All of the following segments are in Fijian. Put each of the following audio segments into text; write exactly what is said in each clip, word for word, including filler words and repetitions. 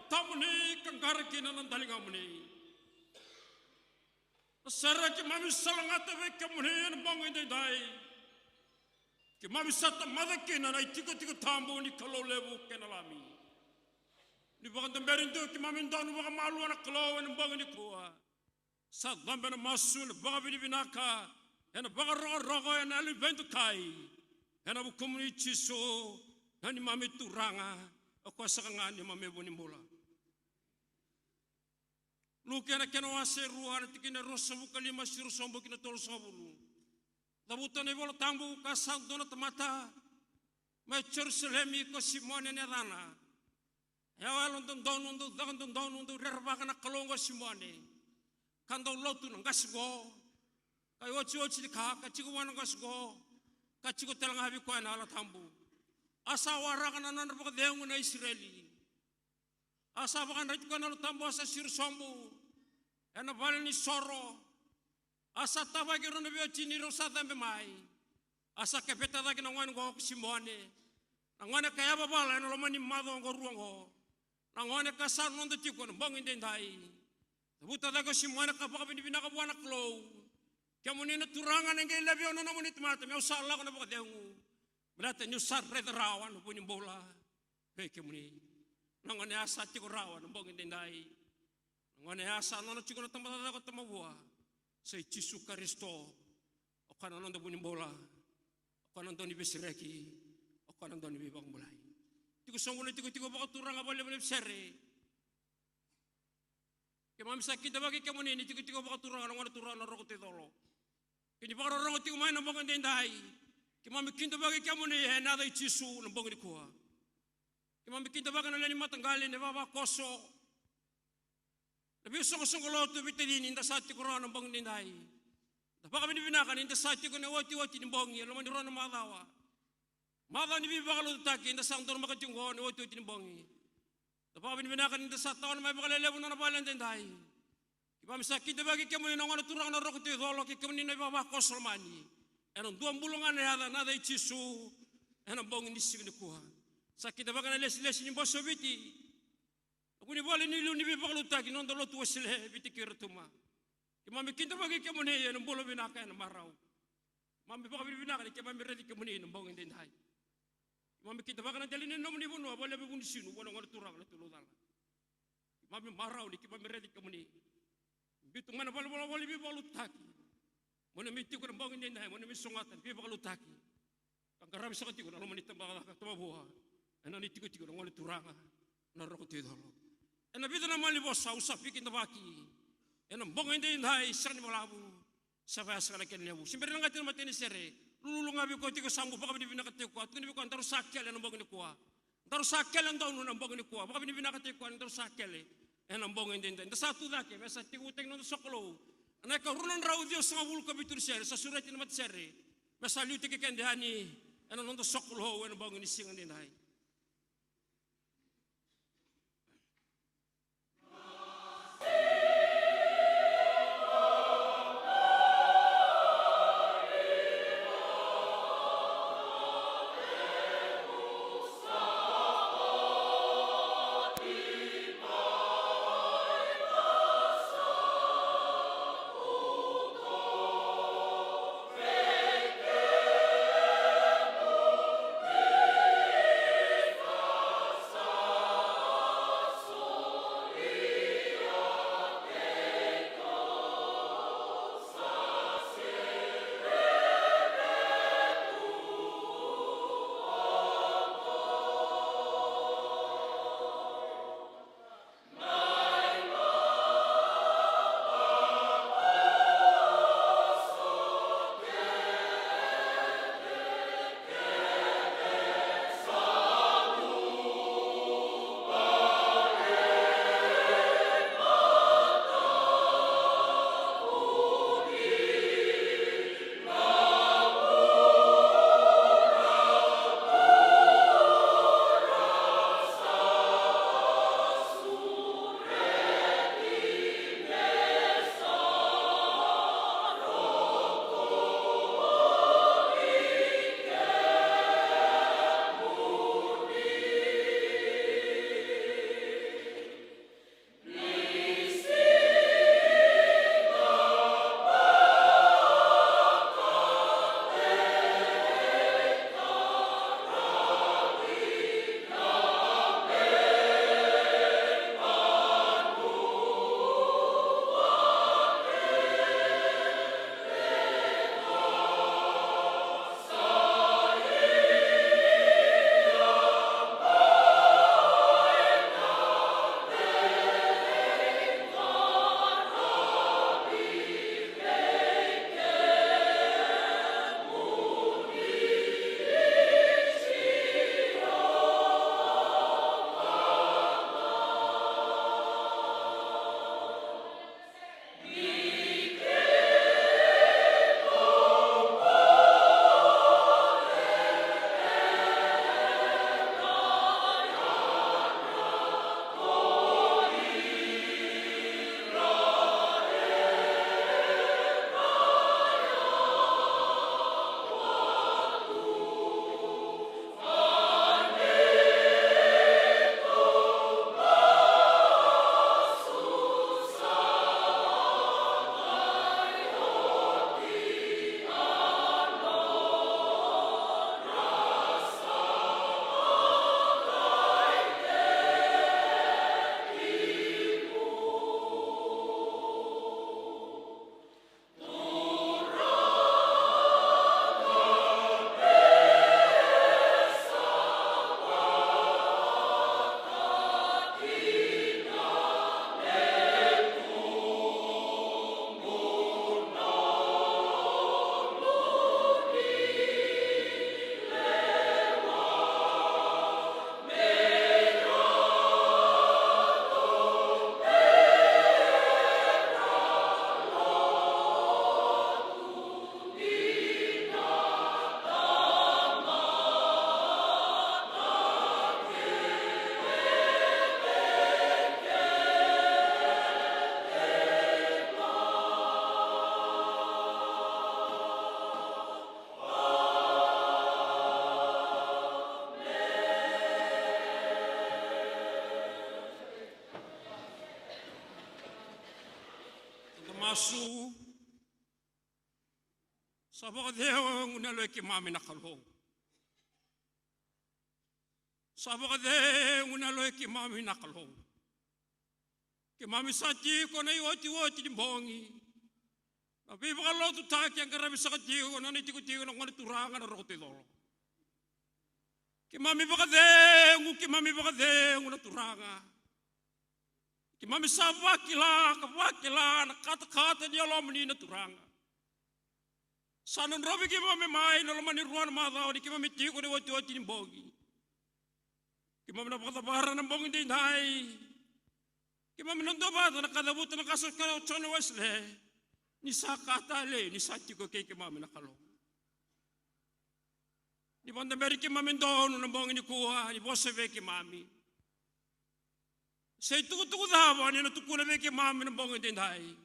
Tabuni ka qara kina na daligamuni. Na sere keimami sa lagata vei kemuni ena bogi edaidai. Keimami sa tamata kina na itikotiko tabu ni Kalou levu kei na Lami. Ni vakadaberi dua keimami donu vakamalua na Kalou ena bogi nikua. Sa cabe na masu ena vakavinavinaka, ena vakarokoroko, ena yalo ni veidokai. Ena vukumuni Jisu, na neimami Turaga, o koya saka ga neimami vunibula. Luke na kena wase e rua, na tikina e ruasagavulu ka lima, sa oti sobu ki na tolusagavulu. Cavuta na iVola Tabu ka sa dua na tamata mai Jerusalemi ko Simone na yacana. E yalo dodonu, dau caka dodonu, dau rerevaka na Kalou ko Simone. Ka dau lotu na qase qo. Ka iotioti ni ka, ka tiko vua na qase qo. Ka tiko tale ga vei koya na Yalo Tabu. A sa waraka na nodra vakacegu na Isireli. A sa vakadreti koya na Yalo Tabu, a sa siro sobu ena vale ni soro. A sa tavaki rau na veiwatini, rau sa cabe mai. A sa keveta cake na gone qo ko Simone. Na gone ka yavavala ena loma ni macawa qo rua qo. Na gone ka sa noda tiko ena bogi edaidai. Cavuta cake ko Simone ka vakavinavinaka vua na Kalou. Kemuni na Turaga, na qai laivi au na nomuni tamata meu sa lako na vakacegu. Baleta niu sa raica rawa na vunibula vei kemuni. Na gone ya sa tiko rawa na bogi edaidai. Na gone ya sa nona tiko na tabacakacaka ko Tamavua. Sa i Jisu Karisito. O koya na noda vunibula. O koya na dauniveisiraki. O koya na dauniveivakabulai. Tiko sobu na itikotiko vakaturaga vakalevu ni sere. Keimami sa kidavaki kemuni ni tikotiko vakaturaga na Gone Turaga na Roko Tui Colo. Kei ni vakarorogo tiko mai na bogi edaidai. Keimami kidavaki kemuni ena yaca i Jisu na bogi nikua. Keimami kidavaki na lewe ni mataqali, na ivavakoso, na veisoqosoqo lotu, veitacini, da sa tiko rawa na bogi edaidai. Da vakavinavinaka ni da sa tiko ena iotioti ni bogi, e loma ni rua na macawa. Macawa ni veivakalotutaki, da sa donumaka tiko qo ena iotioti ni bogi. Da vakavinavinaka ni da sa tawana mai vakalelevu na nona vale edaidai. Keimami sa kidavaki kemuni na Gone Turaga na Roko Tui Colo, kei kemuni na ivavakoso lomani. Ena dua bulu ga na yaca, na yaca i Jisu, ena bogi ni siga nikua. Sa kidavaki na lesilesi ni Bose o Viti. Na vunivale ni liu ni veivakalotutaki, na noda lotu Wesele, Viti kei Rotuma. Keimami kidavaki kemuni ena bula vinaka, ena marau. Keimami vakavinavinaka ni keimami raici kemuni na bogi edaidai. Keimami kidavaka na dela ni nomuni vanua, vale vei Vunisinu, vua na Gone Turaga na Tui Laucala. Keimami marau ni keimami raici kemuni. Biu tu mai na valenivolavola ni veivakalotutaki. Mo ni mai tiko ena bogi edaidai, mo ni mai sogota na veivakalotutaki. Ka qaravi saka tiko na loma ni tabacakacaka Tamavua. Ena nona itikotiko na Gone Turaga na Roko Tui Colo. Ena vica na malanivosa au sa veikidavaki ena bogi edaidai, sega ni balavu, sa vaya saka na kena levu. Se bera ni lagati na matai ni sere, lululu ga vei koya tiko, sa bau vakavinavinaka tiko koya, tukuna vei koya, daru sa kele ena bogi nikua. Daru sa kele donu ena bogi nikua. Vakavinavinaka tiko koya ni daru sa kele ena bogi edaidai. Da sa tu cake, me sa tekivutaki na noda sokalou ena ikarua na drau ciwasagavulu ka vitu ni sere, sa sureti na matasere me sa liutaki keda yani ena noda sokalou ena bogi ni siga edaidai. Masu. Sa vakacegu na yalo i keimami na Kalou. Sa vakacegu na yalo i keimami na Kalou. Keimami sa tiko na iotioti ni bogi. Na veivakalotutaki e qaravi saka tiko na nona itikotiko na Gone Turaga na Roko Tui Colo. Keimami vakacegu, keimami vakacegu na Turaga. Keimami sa vakila, ka vakila na katakata ni Yalomuni na Turaga. Sa na drovi keimami mai na loma ni rua na macawa ni keimami tiko na iotioti ni bogi. Keimami na vakacavara na bogi daidai. Keimami na duavata na ka cavuta na qase o Jone Wesele. Ni sa ka talei, ni sa tiko kei keimami na Kalou. Ni vakadaberi keimami donu na bogi nikua, ni vosa vei keimami. Se itukutuku cava ni na tukuna vei keimami na bogi daidai.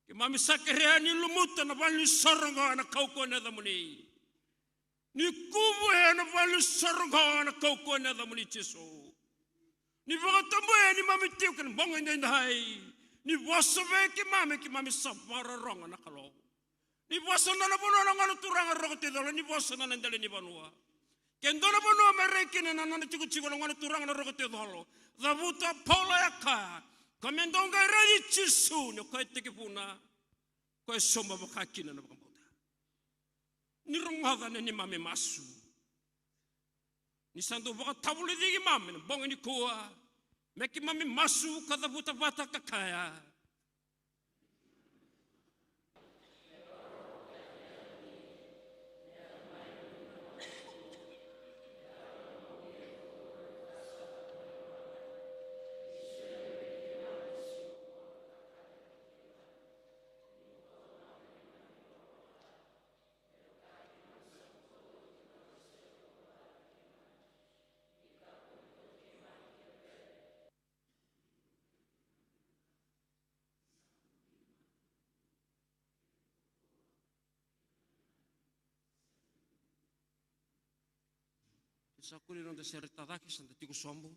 Keimami sa kerea ni lumuta na valenisoro oqo ena kaukauwa ni yacamuni. Ni kuvu ena valenisoro oqo ena kaukauwa ni yacamuni Jisu. Ni vakatabuya neimami tiko ena bogi daidai. Ni vosa vei keimami, keimami sa vakarorogo na Kalou. Ni vosa na nona vanua na Gone Turaga Roko Tui Colo, ni vosa na nona dela ni vanua. Ke dua na vanua me rai kina na nona tikotiko na Gone Turaga na Roko Tui Colo, cavuta Paula e kaya, ka me dou qai raici Jisu ni o koya e tekivuna, koya e sauma vaka kina na vakabauta. Ni rogoca na neimami masu. Ni sa dau vakatavulici keimami na bogi nikua, me keimami masu ka cavuta vata ka kaya. Sa kuri noda sere tacake, sa da tiko sobu.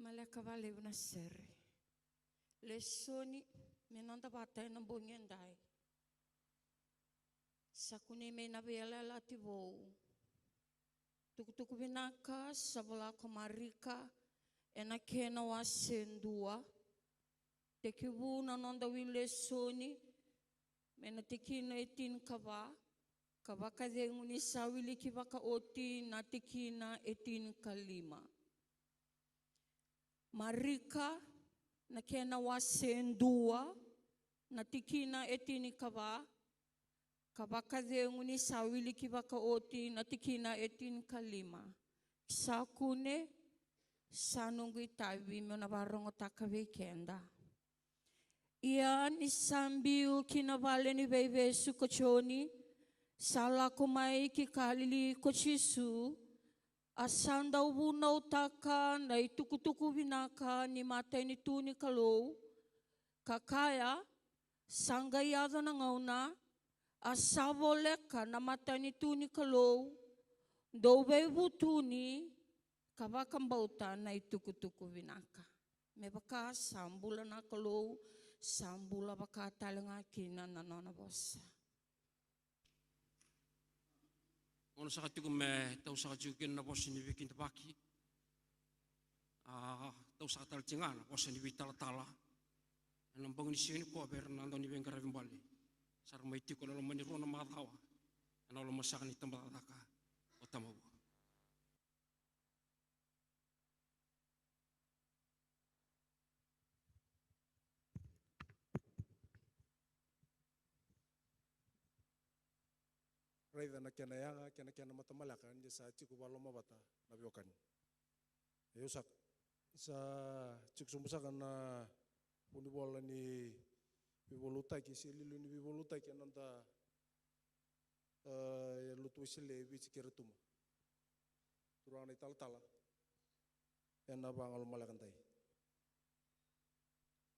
Maleka vakalevu na sere. Lesoni me noda vata ena bogi edai. Sa kunei mai na veiyalayalati vou. Tukutuku vinaka sa vola ko Marika ena kena wase dua. Tekivu na noda wili lesoni mai na tikina e tinikava, ka vakacegu ni sa wiliki vakaoti na tikina e tinikalima. Marika na kena wase dua, na tikina e tinikava, ka vakacegu ni sa wiliki vakaoti na tikina e tinikalima. Sa kune, sa noqu itavi meu na vakarogotaka vei keda. Ia ni sa biu ki na vale ni veivesu ko Joni, sa lako mai ki Kalili ko Jisu, a sa dau vunautaka na itukutuku vinaka ni matanitu ni Kalou, ka kaya, sa qai yaco na gauna, a sa voleka na matanitu ni Kalou, dou veivutuni, ka vakabauta na itukutuku vinaka. Me vaka sa bula na Kalou, sa bula vaka tale ga kina na nona vosa. Gauna saka tiko me tau saka tiko kina na vosa ni veikidavaki. A, tau saka tale tiko ga na vosa ni veitalatala. Ena bogi ni siga nikua vei ira na dau ni veiqaravi bale. Sa ra mai tiko ena loma ni rua na macawa. Ena loma saka ni tabacakacaka o Tamavua. Raica na kena yaga kei na kena matamalaka ni sa tiko vakalomavata na veiwekani. Io saka. Sa tiko sobu saka na vunivola ni veivakalotutaki se liuliu ni veivakalotutaki ena noda, e, lotu Wesele e Viti kei Rotuma. Turaga na italatala ena vagalo maleka dai.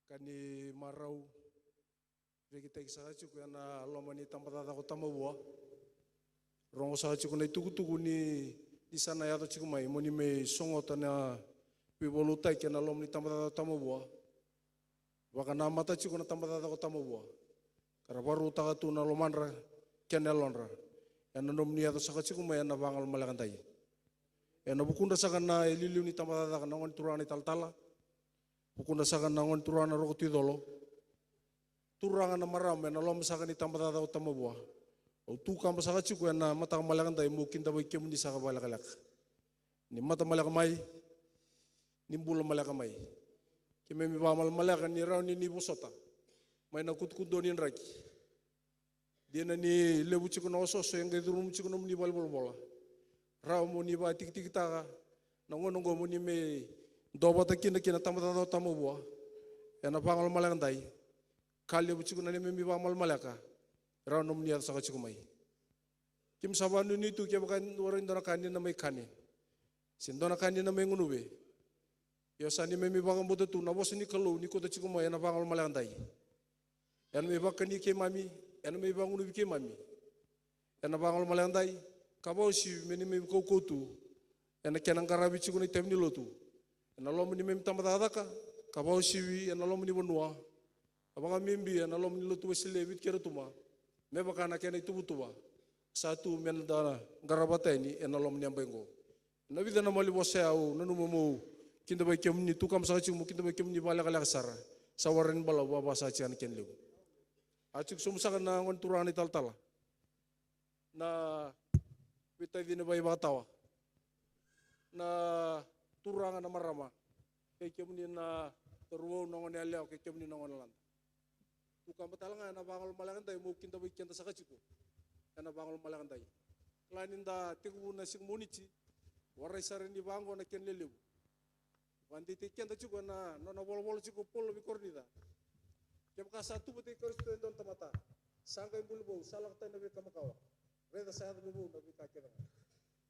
Ka ni marau rekitaki saka tiko ena loma ni tabacakacaka o Tamavua. Rogo saka tiko na itukutuku ni, ni sa na yaco tiko mai mo ni mai sogota na veivakalotutaki ena loma ni tabacakacaka o Tamavua. Vakanamata tiko na tabacakacaka o Tamavua ka ra vakarautaka tu na lomadra kei na yalodra ena nomuni yaco saka tiko mai ena vagalo maleka dai. Ena vukudra saka na iliuliu ni tabacakacaka na gone turaga na italatala, vukudra saka na gone turaga na Roko Tui Colo, turaga na marama ena loma saka ni tabacakacaka o Tamavua. Au tu kaba saka tiko ena mataka maleka dai meu kidavaki kemuni saka vakalekaleka. Ni mata maleka mai, ni bula maleka mai. Keimami vakamalamaleka ni rawa ni ni vosota mai na kutukutu ni draki. Dina ni levu tiko na osooso e qai curuma tiko nomuni valenivolavola. Rawa mo ni vakatikitikitaka na gauna oqo mo ni mai duavata kina kei na tabacakacaka o Tamavua ena vagalo maleka dai. Ka levu tiko na neimami vakamalamaleka, rawa nomuni yaco saka tiko mai. Keimami sa vakanuinui tu kevaka e warai dua na ka ni na mai kani se dua na ka ni na mai gunuvi. Ia sa neimami vakabauta tu na vosa ni Kalou ni kauta tiko mai ena vagalo maleka dai. Ena mai vakani keimami, ena mai vagunuvi keimami ena vagalo maleka dai, ka vakauasivi me neimami kaukauwa tu ena kena qaravi tiko na itavi ni lotu ena loma ni neimami tabacakacaka, ka vakauasivi ena loma ni vanua, a vakabibi ena loma ni lotu Wesele e Viti kei Rotuma, me vaka na kena ituvatuva sa tu me na da qaravata yani ena loma ni yabaki oqo. Ena vica na malivosa au nanuma meu kidavaki kemuni, tu kaba saka tiko meu kidavaki kemuni vakalekaleka sara. Sa warai ni balavu, vava saka tiko na kena levu. A tiko sobu saka na gone turaga na italatala, na veitacini vakaivakatawa, na turaga na marama, kei kemuni na cauravou na gone yalewa, kei kemuni na gone lada. Tu kaba tale ga ena vagalo maleka dai meu kidavaki keda saka tiko ena vagalo maleka dai. Kila ni da tekivu na siga Moniti, warai sara ni vaqo na kena lelevu. Vakadeitaki keda tiko ena nona volavola tiko o Paula vei Korinica. Kevaka sa tuvata i Karisito e dua na tamata, sa qai buli vou, sa lako tani na veika makawa. Raica sa yaco vei vou na veika kece ga.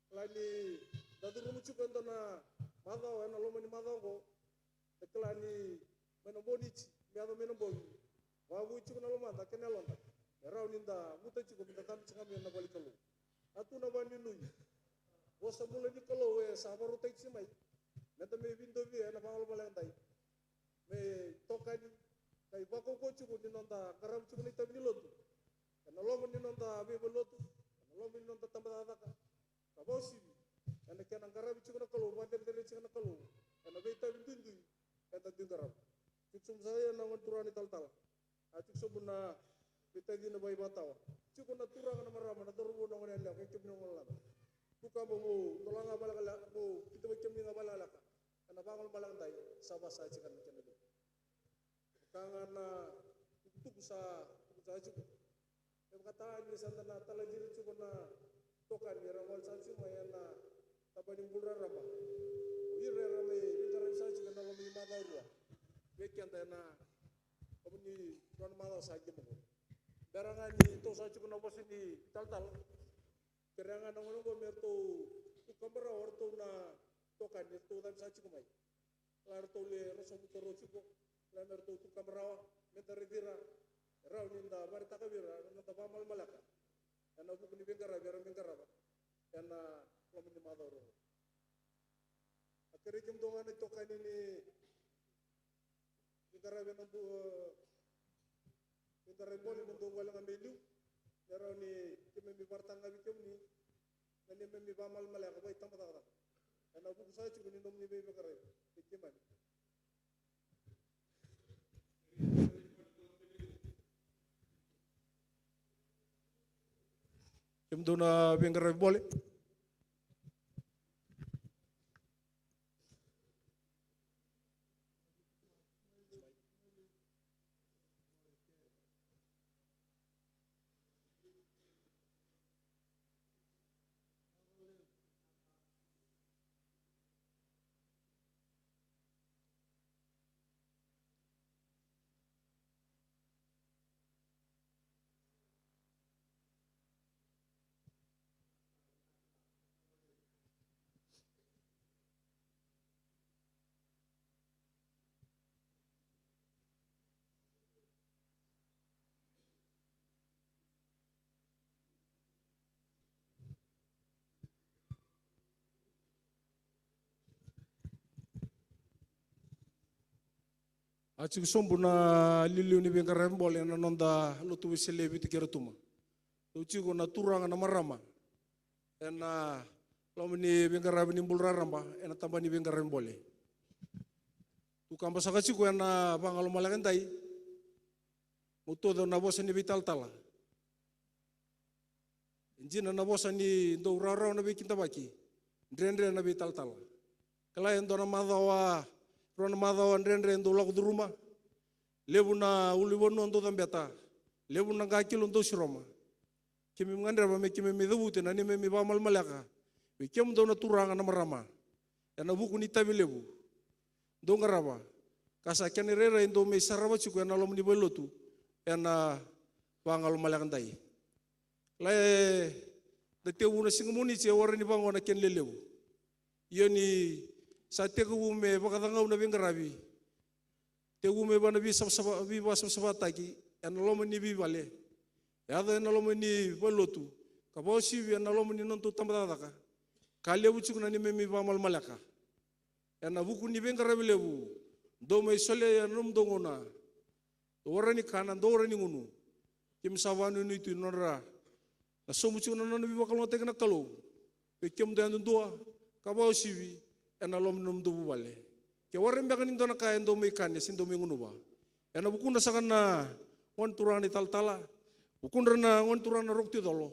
Kila ni da curuma tiko e dua na macawa ena loma ni macawa oqo. Da kila ni mai na Moniti me yaco mai na bogi, vakavoui tiko na lomada kei na yaloda. E rawa ni da guta tiko me da cabe tiko ga mai na vale ni Kalou. A tu na vakanuinui. Vosa bula ni Kalou e sa vakarautaki tiko mai. Meda mai veidovia ena vagalomalagi dai me itokani ka ivakaukauwa tiko ni noda qaravi tiko na itavi ni lotu ena loma ni noda veivalelotu, ena loma ni noda tabacakacaka, ka vakauasivi ena kena qaravi tiko na Kalou, vakacerecerei tiko na Kalou ena veitavi duidui eda dui qarava. Tiko sobu saka ya na gone turaga ni talatala. A tiko sobu na veitacini vakaivakatawa. Tiko na turaga, na marama, na cauravou, na gone yalewa, kei kemuni na gone lala. Tukaba mo dola ga vakalekaleka, mo kidavaki kemuni ga vakalekaleka ena vagalomalagi dai, sa vakasaga tiko na kena levu. Ka ga na tukutuku sa tuku sa tiko. E vakataka ni sa da na talacira tiko na itokani era gole sa tiko mai ena taba ni bulu raraba. O ira era mai veiqaravi sa tiko ena loma ni macawa rua. Vei keda ena loma ni rua na macawa sa qai mai qo. Bera ga ni tou sa tiko na vosa ni talatala, kerea ga na gone qo me ratou tukaba rawa o ratou na itokani, ratou cabe sa tiko mai. Lai ratou le rosobu toro tiko, lai me ratou tukaba rawa, meda raici ira, e rawa ni da vakaraitaka vei ira na noda vakamalamaleka ena vuku ni veiqaravi era mai qarava ena loma ni macawa rua. A kerei kemudou ga na itokani ni veiqaravi ena bu-, veiqaravi boli, mo dou gole ga mai liu, me rawa ni keimami vakaraitaka ga vei kemuni na neimami vakamalamaleka vakaitabacakacaka ena vuku saka tiko ni nomuni veiqaravi vei keimami. Kemudou na veiqaravi bole. A tiko sobu na liuliu ni veiqaravi bole ena noda lotu Wesele e Viti kei Rotuma. Dou tiko na turaga, na marama ena loma ni veiqaravi ni bulu raraba ena taba ni veiqaravi bole. Tukaba saka tiko ena vagalomaleka dai, mo toco na vosa ni veitalatala. E dina na vosa ni dou rawarawa na veikidavaki, dredre na veitalatala. Kila e dua na macawa, rua na macawa dredre dou lako curuma. Levu na ulunivanua dou cabeta, levu na qakilo dou siroma. Keimami gadreva me keimami cavuti na neimami vakamalamaleka vei kemudou na turaga, na marama, ena vuku ni itavi levu dou qarava, ka sa kena irairai dou mai sarava tiko ena loma ni valenilotu ena vagalomaleka dai. Lai da tekivu na siga Moniti e warai ni vaqo na kena lelevu. Ia ni sa tekivu me vakacagau na veiqaravi, tekivu me vaka na veisavasava, veivakasavasavataki ena loma ni veivale, yaco ena loma ni valenilotu, ka vakauasivi ena loma ni nodatou tabacakacaka. Ka levu tiko na neimami vakamalamaleka ena vuku ni veiqaravi levu dou mai solia ena nomudou gauna. Dou warai ni kana, dou warai ni gunu. Keimami sa vakanuinui tu ni nodra na sobu tiko na nona veivakalougatataki na Kalou vei kemudou yadudua, ka vakauasivi ena loma ni nomudou vuvale. Ke warai beka ni dua na ka e dou mai kania se dou mai gunuva, ena vukudra saka na gone turaga na italatala, vukudra na gone turaga na Roko Tui Colo,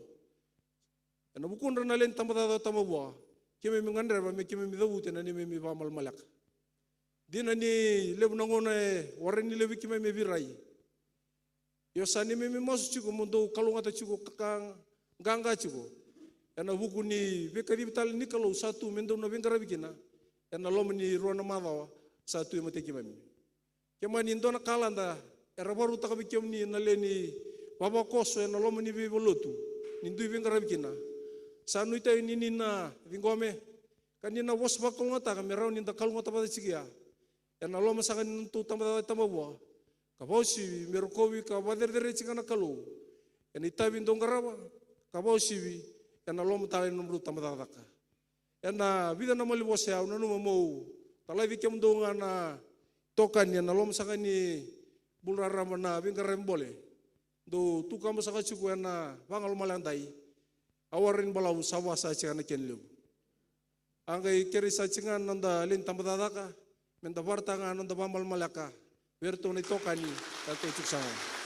ena vukudra na lewe ni tabacakacaka o Tamavua, keimami gadreva me keimami cavuti ena neimami vakamalamaleka. Dina ni levu na gauna e warai ni levu vei keimami me virai. Ia sa neimami masu tiko mo dou kalougata tiko ka, ka qaqa tiko ena vuku ni veikacivi tale ni Kalou sa tu me dou na veiqaravi kina ena loma ni rua na macawa sa tu e matai keimami. Ke mani dua na ka lada era vakarautaka vei kemuni na lewe ni vavakoso ena loma ni veivalenilotu ni dui veiqaravi kina, sa nuitaki ni ni na ciqome ka ni na vosa vakalougatataka me rawa ni da kalougata vata tiko ya ena loma saka ni nodatou tabacakacaka i Tamavua, ka vakauasivi me rokovi ka vakacerecerei tiko na Kalou ena itavi dou qarava, ka vakauasivi ena loma tale ni nomudrau tabacakacaka. Ena vica na malanivosa au nanuma meu Ka lai vei kemudou ga na itokani ena loma saka ni bula raraba na veiqaravi bole. Dou tu kaba saka tiko ena vagalomaleka dai. A warai ni balavu sa vua sa tiko na kena levu. A qai kerei sa tiko ga na noda lewe ni tabacakacaka, meda vakaraitaka ga na noda vakamalamaleka vei iratou na itokani, ka tou tiko saka ga.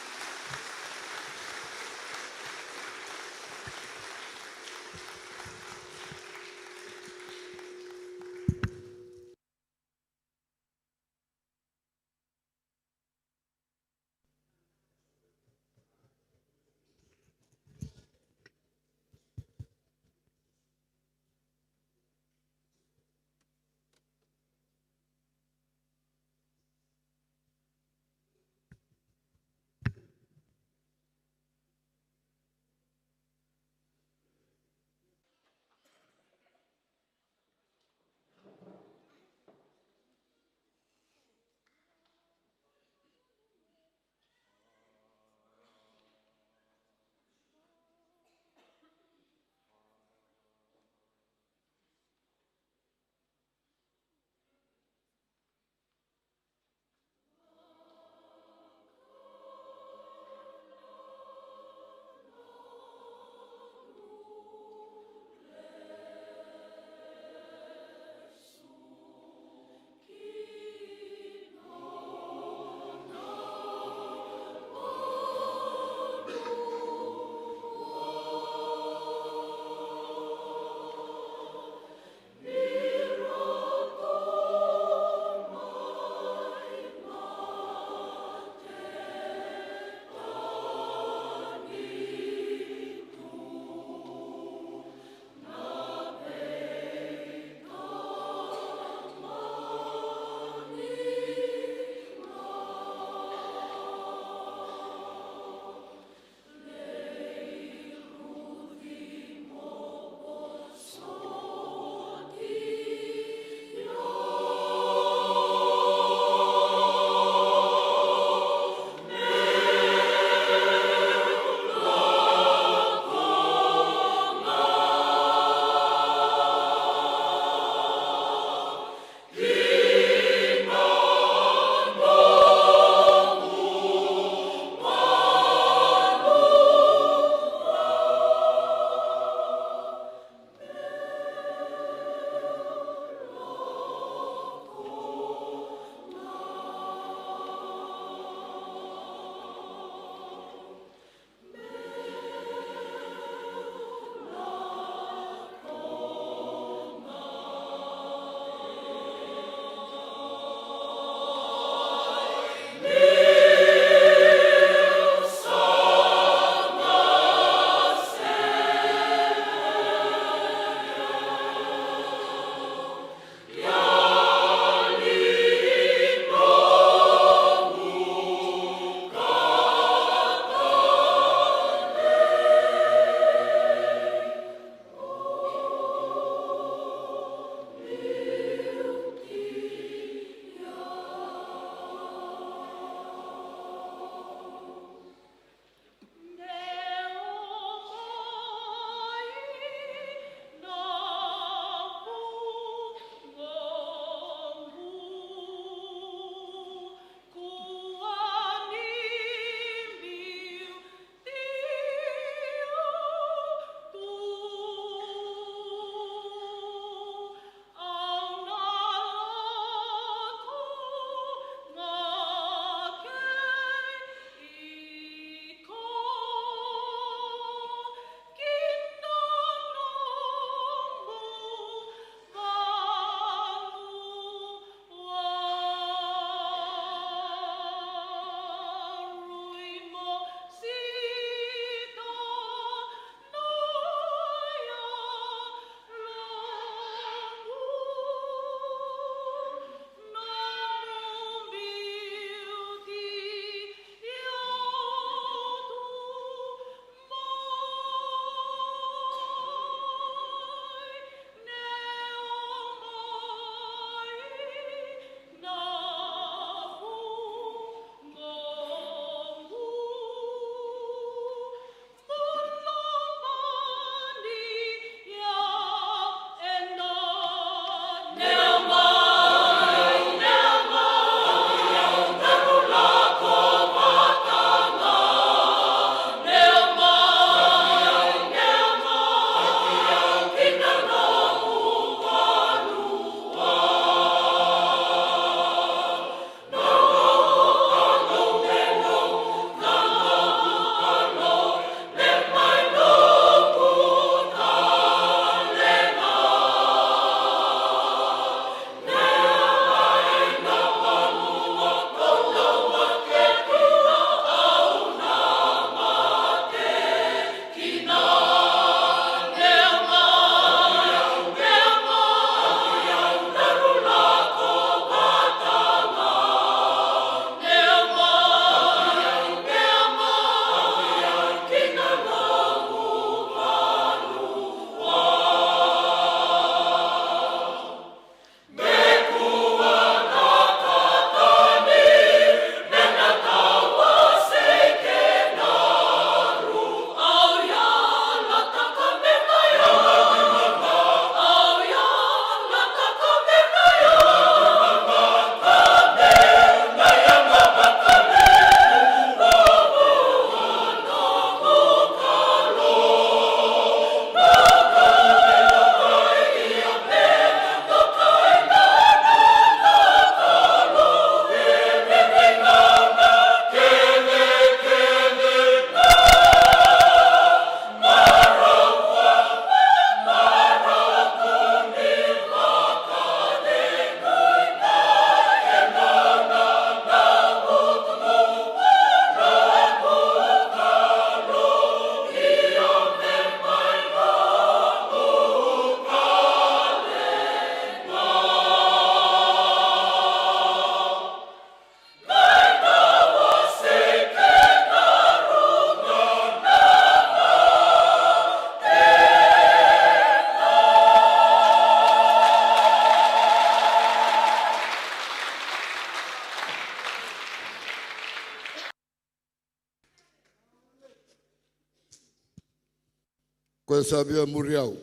Koya sa via muri au,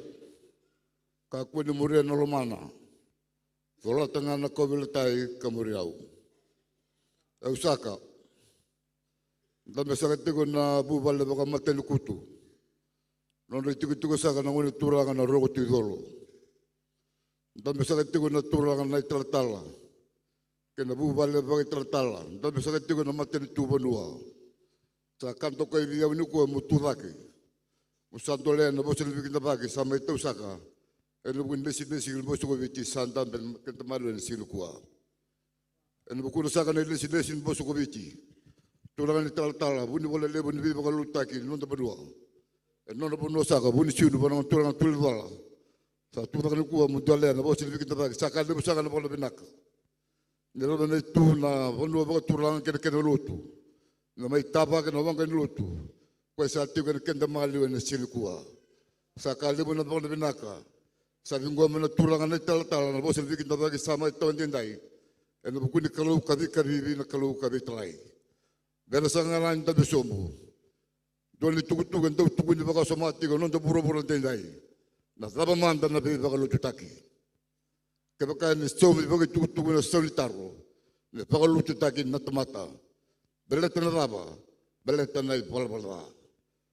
kakua ni muria na lomana. Colata ga na kauveilatai ka muri au. E usaka. Dabe saka tiko na vuvale vakamatanikutu. Nodra itikotiko saka na gone turaga na Roko Tui Colo. Dabe saka tiko na turaga na italatala kei na vuvale vakaitalatala. Dabe saka tiko na matanitu vanua. Sa ka dokai vei au nikua mo tu cake. Mo sa dolea na vosa ni veikidavaki sa mai tau saka ena vuku ni lesilesi ni Vosa ko Viti sa dabe ena keda maliwa ena siga nikua. Ena vukuna saka na ilesilesi ni Vosa ko Viti, turaga ni talatala, vunivola levu ni veivakalotutaki ni noda vanua. E nona vanua saka Vunisinu, vanua turaga Tulicola. Sa tu cake nikua mo dolea na vosa ni veikidavaki, sa ka levu saka na vakavinavinaka. Ni lava na itu na vanua vakaturaga kei na kena lotu, na mai tavaki na waqa ni lotu, koya sa tiko ena keda maliwa ena siga nikua. Sa ka levu na vakavinavinaka. Sa ciqoma na turaga na italatala na vosa ni veikidavaki sa mai tawa daidai. Ena vuku ni Kalou ka veikacivi, na Kalou ka veitalai. Vena saka ga na dabe sobu. Dua na itukutuku e dau tukuni vakasoma tiko na noda vuravura daidai. Na cava mada na veivakalotutaki? Kevaka ena saumi vakaitukutuku na sau ni taro, me vakalotutaki na tamata. Baleta na cava? Baleta na ivalavala ca.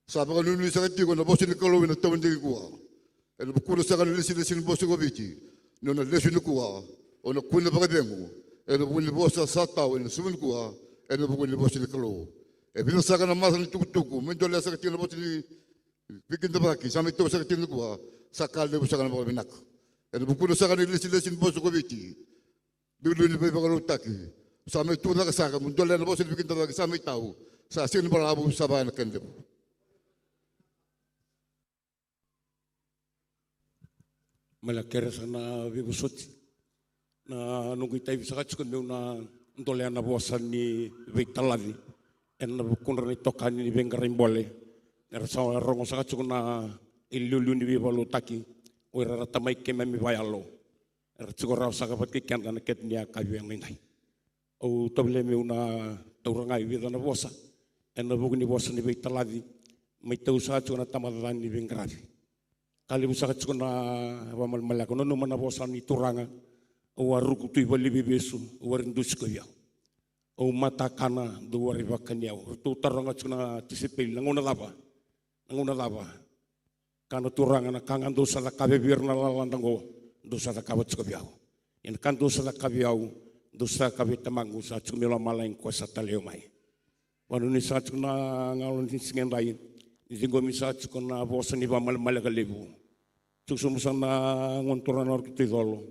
Sa vakanuinui saka tiko na vosa ni Kalou ena tawa dei nikua. Ena vukuna saka na lesilesi ni Vosa ko Viti, ni o na lesu nikua, o na kune vakacegu ena vuku ni vosa sa tau ena saumi nikua, ena vuku ni vosa ni Kalou. E vica saka na masa ni tukutuku me dolea saka tiko na vosa ni veikidavaki sa mai tau saka tiko nikua, sa ka levu saka na vakavinaka. Ena vukuna saka na ilesilesi ni Vosa ko Viti, liuliu ni veivakalotutaki, sa mai tu cake saka mo dolea na vosa ni veikidavaki sa mai tau, sa sega ni balavu, sa vaya na kena levu. Mala kere sa na veivosoti. Na noqu itavi saka tiko meu na dolea na vosa ni veitalaci ena vukudra na itokani ni veiqaravi bole. Era sa rogo saka tiko na iliuliu ni veivakalotutaki, o ira era tamai keimami vayalo. Era tiko rawa saka vata kei keda na keda ni yakavi e daidai. Au tovolea meu na taura ga e vica na vosa ena vuku ni vosa ni veitalaci, mai tau saka tiko na tabacakacaka ni veiqaravi. Ka levu saka tiko na vakamalamaleka, au nanuma na vosa ni Turaga. Au a ruku tu i valeniveivesu, au a redusi koya vei au. Au matakana, dou a rai vakani au. Ratou taroga tiko na tisaipeli, na gauna cava? Na gauna cava? Kaya na Turaga, na ka ga dou sa cakava vei ira na lalada oqo, dou sa cakava tiko vei au. Ia na ka dou sa cakava vei au, dou sa cakava vei Tamaqu sa tiko mai lomalagi, koya sa talai au mai. Vanuinui saka tiko na gauna ni siga edai, ni ciqomi saka tiko na vosa ni vakamalamaleka levu. Tiko sobu saka na gone turaga na Roko Tui Colo,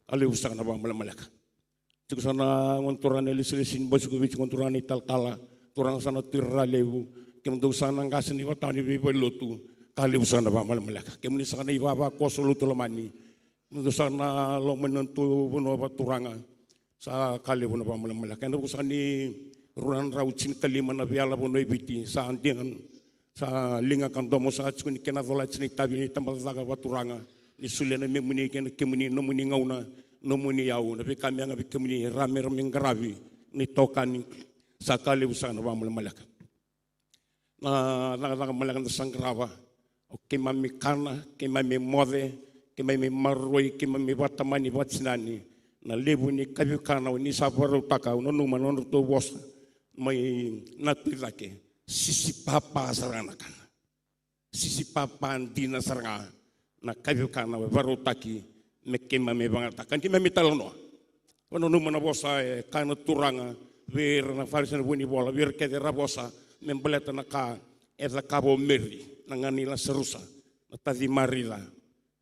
ka levu saka na vakamalamaleka. Tiko saka na gone turaga na ilesilesi ni Vosa ko Viti, gone turaga na italatala, turaga saka na Tui Raralevu, kemudou saka na qase ni vata ni veivalenilotu, ka levu saka na vakamalamaleka. Kemuni saka na ivavakoso lotu lomani, kemudou saka na loma ni nodatou vanua vakaturaga, sa ka levu na vakamalamaleka. Ena vuku saka ni rua na drau tinikalima na veiyalayalati e Viti, sa digana, sa liga ka domo saka tiko ni kena colati na itavi ni tabacakacaka vakaturaga, ni solia na memuni kei na kemuni, nomuni gauna, nomuni iyau, na veika me yaga vei kemuni, ra me ra mai qaravi na itokani, sa ka levu saka na vakamalamaleka. Na cakacaka maleka da sa qarava, o keimami kana, keimami moce, keimami maroroi, keimami vakatamani, vakatinani, na levu ni kavikana o ni sa vakarautaka, au nanuma na nodratou vosa mai Natu i cake, sisipapa sara ga na kana. Sisipapa dina sara ga na kavikana e vakarautaki me keimami vakayagataka, keimami talanoa. Au nanuma na vosa e kaya na Turaga vei ira na Farisi, na vunivola, vei ira kece era vosa me baleta na ka e cakava o Meri, na gana i Lasarusa, na taci Marica.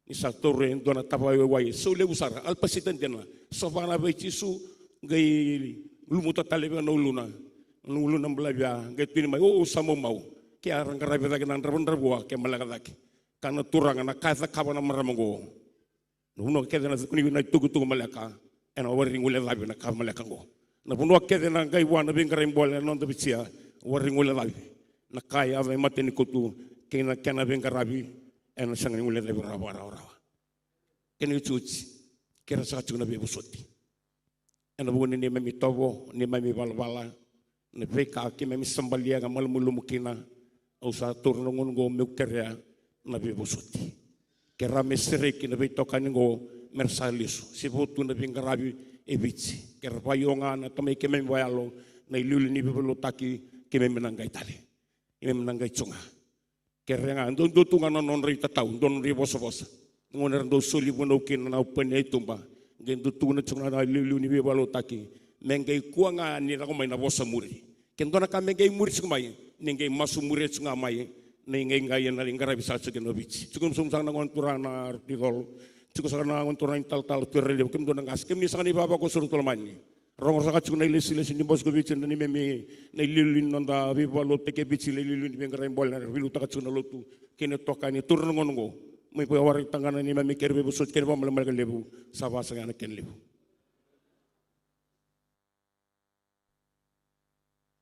Ni sa taura e dua na tavaya waiwai, sau levu sara, alapasita dina, sova na vei Jisu, qai lumuta tale vei na uluna, na uluna balavu ya, qai tukuni mai, o, sa maumau. Ke a ra qaravi cake na dravudravua, ke maleka cake. Kaya na Turaga, na ka e cakava na marama oqo, na vanua kece na cukuni na itukutuku maleka, ena wari guilecavi na ka maleka oqo. Na vanua kece na qai vua na veiqaravi bole ena noda Viti ya, wari guilecavi na ka e yaco e matanikutu kei na kena veiqaravi, ena sega ni guilecavi rawa, rawa, rawa. Kena iotioti, kerea saka tiko na veivosoti. Ena vuku ni neimami itovo, neimami valavala, na veika keimami sabalia ka malumalumu kina, au sa taura na gauna oqo meu kerea na veivosoti. Ke ra me sereki na veitokani oqo me ra sa lesu, se vo tu na veiqaravi e Viti. Ke ra vakaio ga na tamai keimami vakayalo na iliuliu ni veivakalotutaki, keimami na qai tale. Keimami na qai tu ga. Kere ga, dou dua tu ga na nodra itatau, dua na nodra ivosavosa. Na gauna era dau soli vunau kina na upani e tuba, qai dau tukuna tiko na iliuliu ni veivakalotutaki me qai kua ga ni lako mai na vosa muri. Ke dua na ka me qai muri tiko mai, ni qai masu muria tiko ga mai, ni qai qai na qaravi saka tiko kina o Viti. Tiko sobu saka na gone turaga na Ridol, tiko saka na gone turaga na italatala Tuiralevu, kemudou na qase, kemuni saka na ivavakoso Ratu Lomani. Rogo saka tiko na ilesilesi ni Bose ko Viti, na neimami, na iliuliu ni noda veivakalotutaki e Viti, na iliuliu ni veiqaravi bole, na veiliutaka tiko na lotu kei na itokani, taura na gauna oqo. Mai vakawaraitaka ga na neimami kere veivosoti kei na vakamalumaleka levu, sa vakasaqa na kena levu.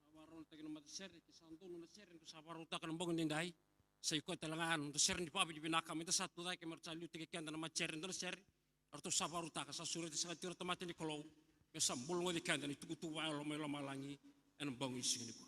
Sa vakarautaki na matasere, ke sa donu na sere, sa vakarautaka na bogi nidai. Sa i koya tale ga na noda sere ni vakavinavinaka, me da sa tucake, me ra sa liutaki keda na matasere, dua na sere. Eratou sa vakarautaka, sa sureti saka tiko na tamata ni Kalou me sa bula goci keda ni tukutuku vakayalo mai lomalagi ena bogi ni siga nikua.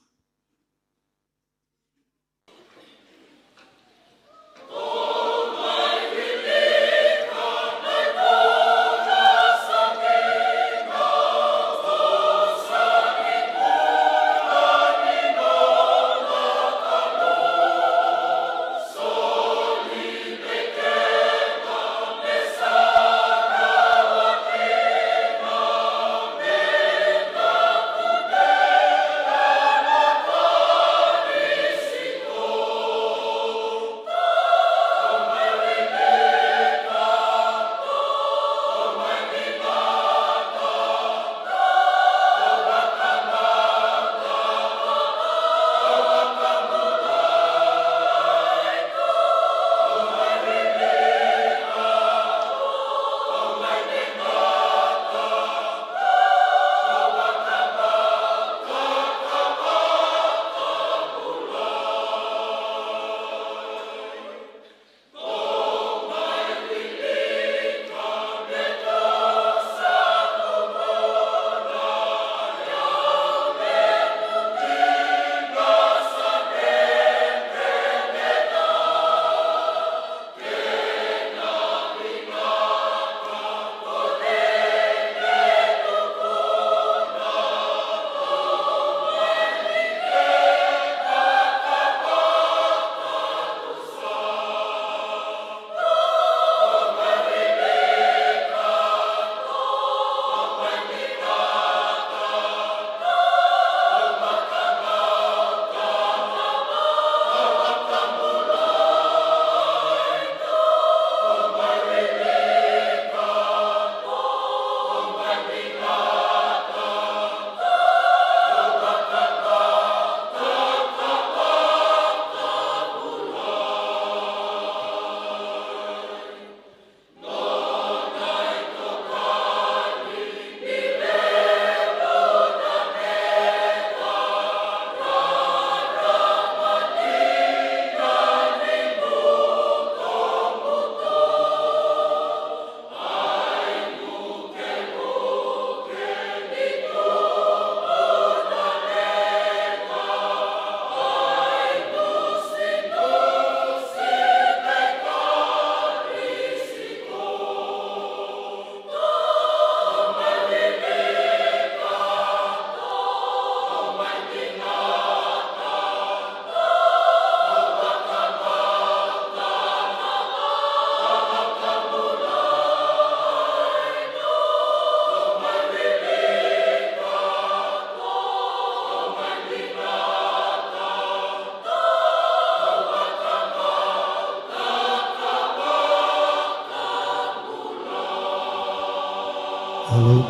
Alo.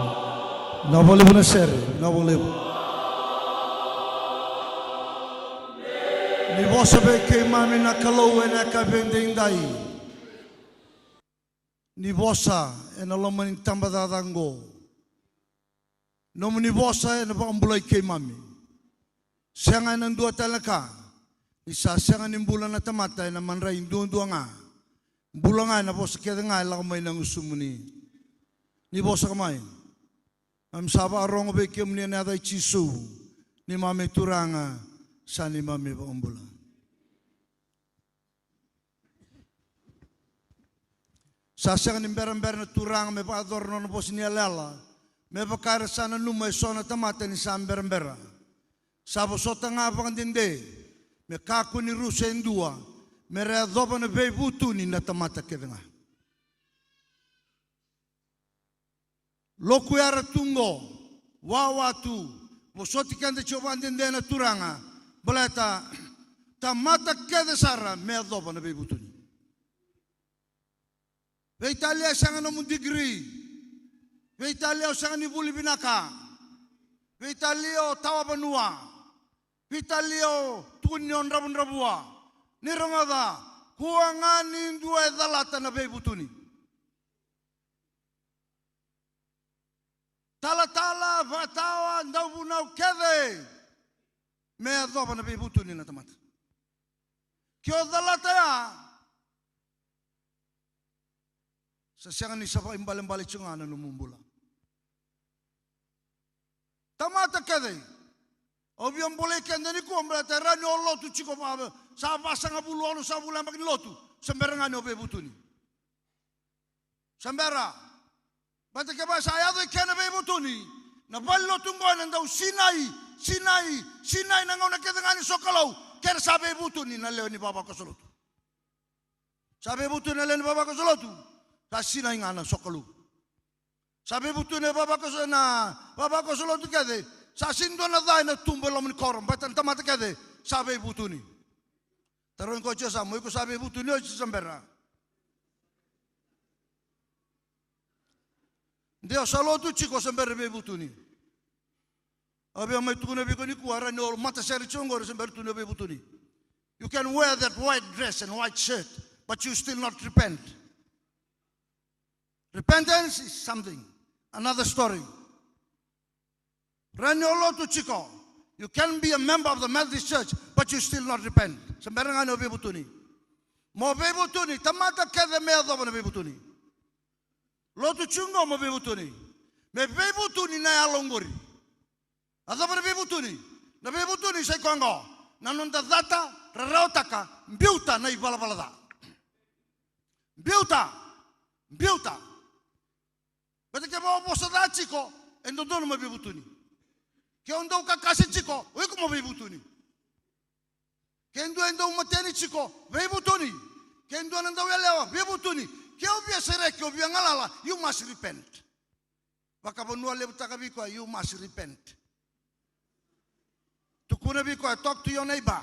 Vinaka vakalevu na sere, vinaka vakalevu. Ni vosa vei keimami na Kalou ena yakavi edaidai. Ni vosa ena loma ni tabacakacaka oqo. Nomuni vosa ena vakabulai keimami. Sega ena dua tale na ka, ni sa sega ni bula na tamata ena madrai duadua ga. Bula ga ena vosa kece ga e lako mai na gusumuni. Ni vosa ka mai. Mami sa vakarogo vei kemuni ena yaca i Jisu, neimami Turaga, sa neimami vakabula. Sa sega ni berabera na Turaga me vakayacora na nona vosa ni yalayala, me vaka era sa nanuma eso na tamata ni sa berabera. Sa vosota ga vakadede me kakua ni rusa e dua, me ra yacova na veivutuni na tamata kece ga. Lokuya ra tu qo, wawa tu, vosoti keda tiko vakadede na Turaga, baleta tamata kece sara me yacova na veivutuni. Veitalia e sega nomu degree. Veitalia o sega ni vuli vinaka. Veitalia o tawa vanua. Veitalia o tukuni o dravudravua. Ni rogoca, kua ga ni dua e calata na veivutuni. Talatala, vakatawa, dauvunau kece, me yacova na veivutuni na tamata. Ke o calata ya, sa sega ni sa vakaibalebale tiko ga na nomu bula. Tamata kece, au via bolei keda nikua baleta e rawa ni o lotu tiko vaka, sa vasagavulu, ono sa vula yabaki ni lotu, se bera ga ni o veivutuni. Se bera. Baleta kevaka sa yaco i kea na veivutuni, na valenilotu qo ena dau sinai, sinai, sinai na gauna kece ga ni sokalou, kera sa veivutuni na lewe ni vavakoso lotu. Sa veivutuni na lewe ni vavakoso lotu, sa sinai ga na sokalou. Sa veivutuni na vavakoso, na vavakoso lotu kece, sa sega ni dua na ca ena tubu e loma ni koro, baleta na tamata kece sa veivutuni. Tarogi koya tiko yasamu, o iko sa veivutuni oti se bera? De o sa lotu tiko se bera veivutuni? Au via mai tukuna vei iko nikua, e rawa ni o matasere tiko qori se bera tu ni o veivutuni. You can wear that white dress and white shirt, but you still not repent. Repentance is something, another story. Rawa ni o lotu tiko. You can be a member of the Methodist Church, but you still not repent. Se bera ga ni o veivutuni. Mo veivutuni, tamata kece me yacova na veivutuni. Lotu tiko qo mo veivutuni. Me veivutuni na yalo qori. Yacova na veivutuni. Na veivutuni sa i koya qo. Na noda cata, rarawataka, biuta na ivalavala ca. Biuta, biuta. Baleta kevaka o vosa ca tiko, e dodonu mo veivutuni. Ke o dau kakase tiko, o iko mo veivutuni. Ke dua e dau mateni tiko, veivutuni. Ke dua na dau yalewa, veivutuni. Ke o via sereki, o via galala, you must repent. Vakavanua levutaka vei koya, you must repent. Tukuna vei koya, talk to your neighbor,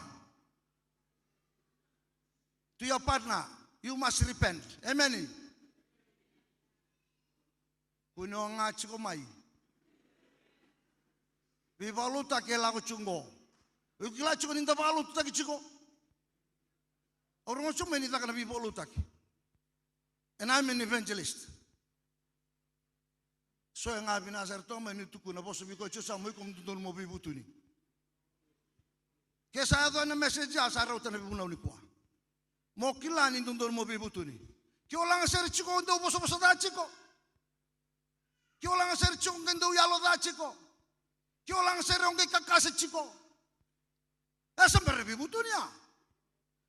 to your partner, you must repent. Amen. Kua ni o ga tiko mai. Veivakalotutaki e lako tiko qo. O kila tiko ni da vakalotutaki tiko. Au rogo tiko mai ni caka na veivakalotutaki. And I'm an evangelist. So e ga vinaka sara toka mai ni tukuna, vosa vei koya tiko yasamu, o iko mo dodonu mo veivutuni. Ke sa yaco na message ya, sa rauta na vunau nikua. Mo kila ni dodonu mo veivutuni. Ke o lagasere tiko o dau vosavosa ca tiko. Ke o lagasere tiko o qai dau yalo ca tiko. Ke o lagasere o qai kakase tiko. E se bera veivutuni ya.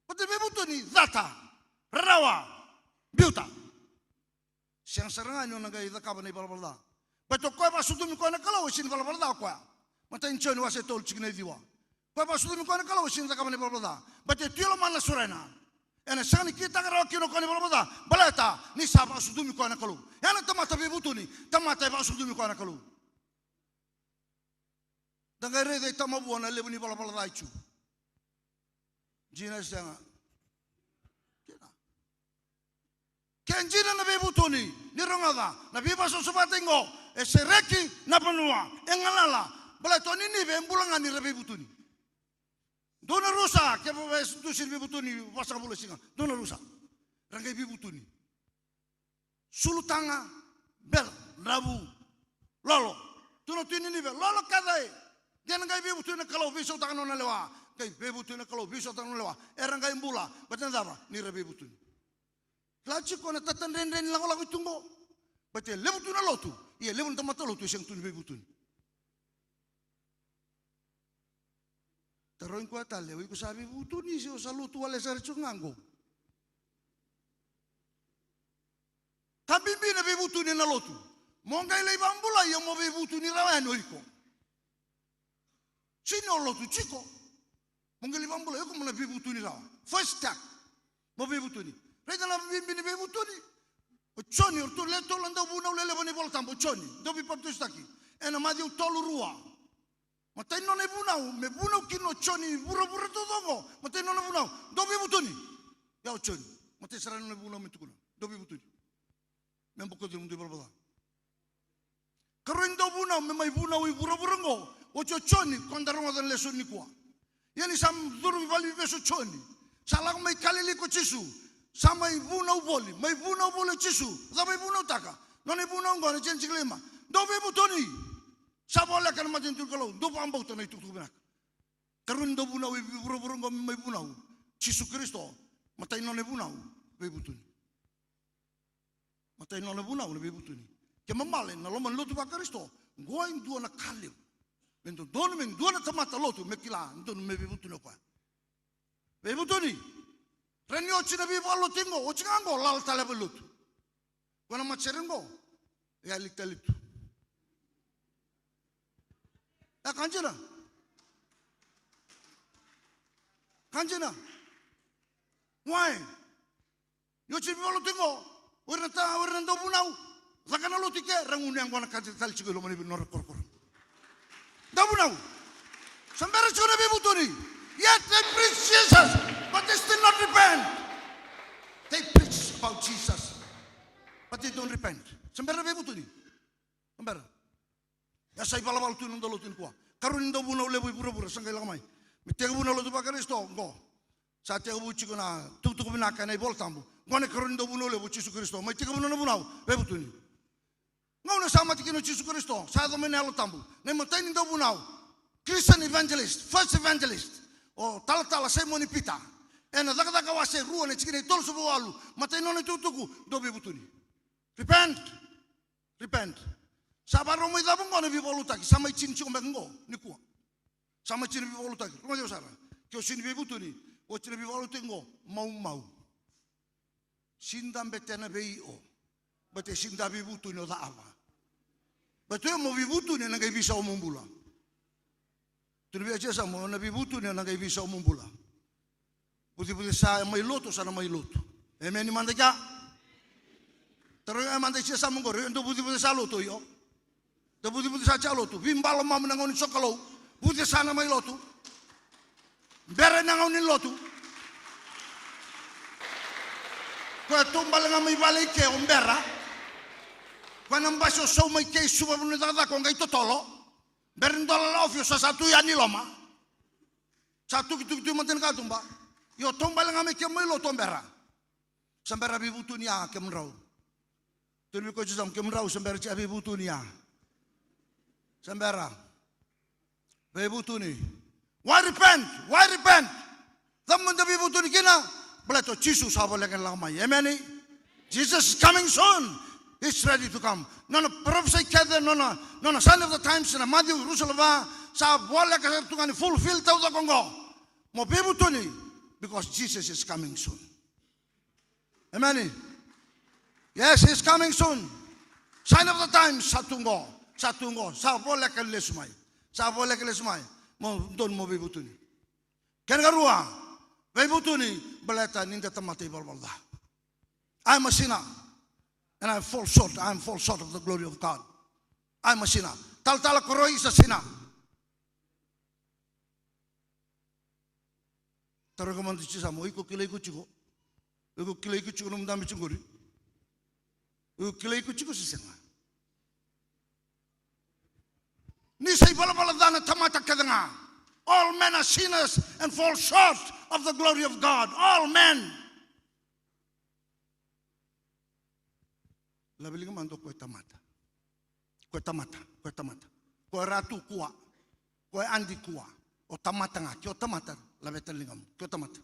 Baleta veivutuni, cata, rarawa, biuta. Sega sara ga ni o na qai cakava na ivalavala ca. Baleta o koya e vakasucumi koya na Kalou e sega ni valavala ca o koya. Matai ni Joni wase tolu tikina e ciwa. Koya e vakasucumi koya na Kalou e sega ni cakava na ivalavala ca. Baleta e tu e lomana na surena. Ena sega ni kitaka rawa kina o koya na ivalavala ca. Baleta ni sa vakasucumi koya na Kalou. Ya na tamata veivutuni, tamata e vakasucumi koya na Kalou. Da qai raica i Tamavua na levu ni valavala ca e tu. Dina e sega. Dina. Ke dina na veivutuni, ni rogoca, na veivakasavasavataki qo, e sereki na vanua, e galala, baleta o Ninive e bula ga ni ra veivutuni. Dua na rusa, kevaka e dusi ni veivutuni, vasagavulu e siga, dua na rusa. Ra qai veivutuni. Sulutaga, bera, dravu, lolo. Tu na tui Ninive, lolo kece. De na qai veivutuni na Kalou, veisautaka na nona lewa. Qai veivutuni na Kalou, veisautaka na nona lewa. Era qai bula, baleta na cava, ni ra veivutuni. Kila tiko na tatadredre ni lakolako e tu qo. Baleta e levu tu na lotu, ia e levu na tamata lotu e sega tu ni veivutuni. Tarogi koya tale, o iko sa veivutuni se o sa lotu wale sara tiko ga qo? Veivutuni ena lotu. Mo qai lai vakabulai, ia mo veivutuni rawa yani o iko. Sega ni o lotu tiko. Mo qai lai vakabulai, o iko mo na veivutuni rawa. First step. Mo veivutuni. Raica na bibi ni veivutuni. O Joni, o ratou le tolu na dauvunau lelevu ena iVola Tabu, o Joni, dau veipapitaisotaki. Ena Maciu tolu rua. Matai ni nona ivunau, me vunau kina o Joni i vuravura taucoko. Matai ni nona ivunau, dou veivutuni. Ia o Joni, matai sara ni nona ivunau me tukuna, dou veivutuni. Me bokoci nomudou ivalavala ca. Karua ni dauvunau me mai vunau i vuravura oqo, oti o Joni, ko da rogoca na lesoni nikua. Ia ni sa curu i valeniveivesu o Joni, sa lako mai Kalili ko Jisu, sa mai vunau voli, mai vunau voli o Jisu. Cava e vunautaka? Nona ivunau oqo, na tikina tinikalima. Dou veivutuni. Sa voleka na matanitu ni Kalou, dou vakabauta na itukutuku vinaka. Karua ni dauvunau e vuravura oqo me mai vunau, Jisu Karisito, matai ni nona ivunau, veivutuni. Matai ni nona ivunau na veivutuni. Ke mamale na loma ni lotu vaKarisito, oqo e dua na ka levu. Me dodonu me dua na tamata lotu me kila, dodonu me veivutuni o koya. Veivutuni. Raica ni oti na veivalotu oqo, oti ga oqo, lala tale e valenilotu. Ko na matasere oqo, e yali tale tu. E ka dina. Ka dina. Why? Ni oti na veivalotu oqo, o ira na ta, o ira na dauvunau, caka na lotu i ke, ra gunu yaqona ka dina tale tiko i loma ni nodra korokoro. Dauvunau. Sa bera tiko na veivutuni. Yet they preach Jesus, but they still not repent. They preach about Jesus, but they don't repent. Sa bera na veivutuni. Sa bera. Ia sa ivalavala tu na noda lotu nikua. Karua ni dauvunau levu i vuravura, sa qai lako mai. Me tekivu na lotu vaKarisito, oqo. Sa tekivu tiko na tukutuku vinaka ena iVola Tabu. Oqo na karua ni dauvunau levu, Jisu Karisito. Mai tekivu na nona vunau, veivutuni. Gauna sa mate kina o Jisu Karisito, sa yaco mai na Yalo Tabu. Na imatai ni dauvunau, Christian evangelist, first evangelist, o talatala Saimoni Pita. Ena Cakacaka wase rua na tikina e tolusagavulu ka walu, matai nona itukutuku, dou veivutuni. Repent. Repent. Sa vakarau mai cava oqo na veivakalotutaki, sa mai tini tiko beka oqo nikua. Sa mai tini veivakalotutaki, rogoci au sara. Ke o sini veivutuni, oti na veivakalotutaki oqo, maumau. Sini da betena vei iko. Baleta sini da veivutuni o cava. Baleta o iko mo veivutuni ena qai veisau mo bula. Tukuna vei iko e yasamu, o na veivutuni ena qai veisau mo bula. Vucevucesa mai lotu, sa na mai lotu. Emeni mada kea. Taroga mada e yasamu oqori, dou vucevucesa lotu io. Dou vucevucesa tiko lotu. Veibale lomamu na gauna ni sokalou. Vucesa na mai lotu. Bera na gauna ni lotu. Koya taubale ga mai vale i ke o bera. Koya na basi o sau mai ke i Suva, vanua ni cakacaka, o qai totolo. Bera ni dola la ofi o sa sa tu yani i loma. Sa tukituki tu i mata ni katuba. Io, taubale ga mai ke mai lotu o bera. Sa bera veivutuni ya kemudrau. Tukuna vei koya e yasamu, kemudrau sa bera tiko veivutuni ya. Sa bera. Veivutuni. Why repent? Why repent? Cava mo da veivutuni kina? Baleta o Jisu sa voleka ni lako mai. Emeni. Jesus is coming soon. He's ready to come. Nona parofisai kece, nona, nona sign of the times, na Maciu ruasagavulu ka va, sa voleka tu ga ni fulfill taucoko oqo. Mo veivutuni, because Jesus is coming soon. Emeni. Yes, he's coming soon. Sign of the times, sa tu qo, sa tu qo, sa voleka ni lesu mai. Sa voleka ni lesu mai. Mo donu mo veivutuni. Kena karua, veivutuni, baleta ni da tamata ivalavala ca. I am a sinner, and I fall short, I am fall short of the glory of God. I am a sinner. Talatala Koroi is a sinner. Taroga mada e yasamu, o iko kilai iko tiko? O iko kilai iko tiko nomu dabe tiko qori? O iko kilai iko tiko se sega? Ni sa ivalavala ca na tamata kece ga. All men are sinners and fall short of the glory of God. All men. Lave liga mada o koya e tamata. Koya e tamata, koya e tamata. Koya e ratu kua. Koya e adi kua. O tamata ga, ke o tamata, laveta na ligamu. Ke o tamata.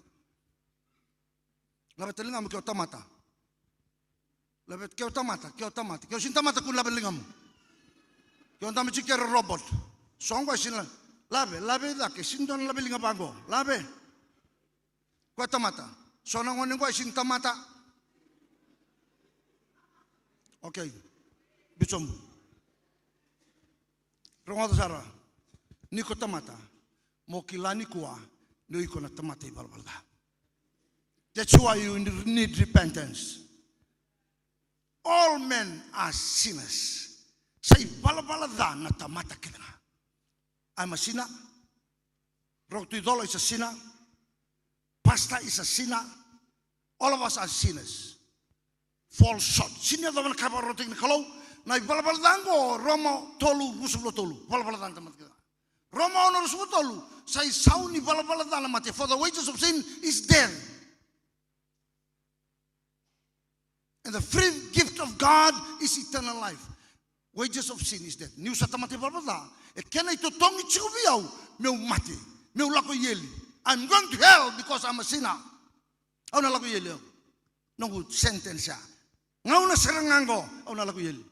Laveta na ligamu ke o tamata. Laveta, ke o tamata, ke o tamata. Ke o sini tamata, kua ni lave na ligamu. Ke o dabe tiko kei ira robot. So qo e sini la-, lave, lave i cake, sini dua na lave liga vaqo. Lave. Koya tamata. So na gone qo e sini tamata. Okay. Bisomu. Rogoca sara. Ni ko tamata, mo kila nikua ni o iko na tamata ivalavala ca. That's why you need repentance. All men are sinners. Sa ivalavala ca na tamata kece ga. I'm a sinner. Roko tu i Colo is a sinner. Pastor is a sinner. All of us are sinners. Fall short. Sega ni yacova na ka e vakarautaki na Kalou. Na ivalavala ca oqo, Roma tolu, ruasagavulu ka tolu. Valavala ca na tamata kece ga. Roma ono, ruasagavulu ka tolu. Sa isau ni valavala ca na mate. For the wages of sin is death. And the free gift of God is eternal life. Wages of sin is death. Niu sa tamata ivalavala ca, e kena itotogi tiko vei au meu mate, meu lako i eli. I'm going to hell because I'm a sinner. Au na lako i eli au. Noqu sentence ya. Gauna sara ga oqo au na lako i eli.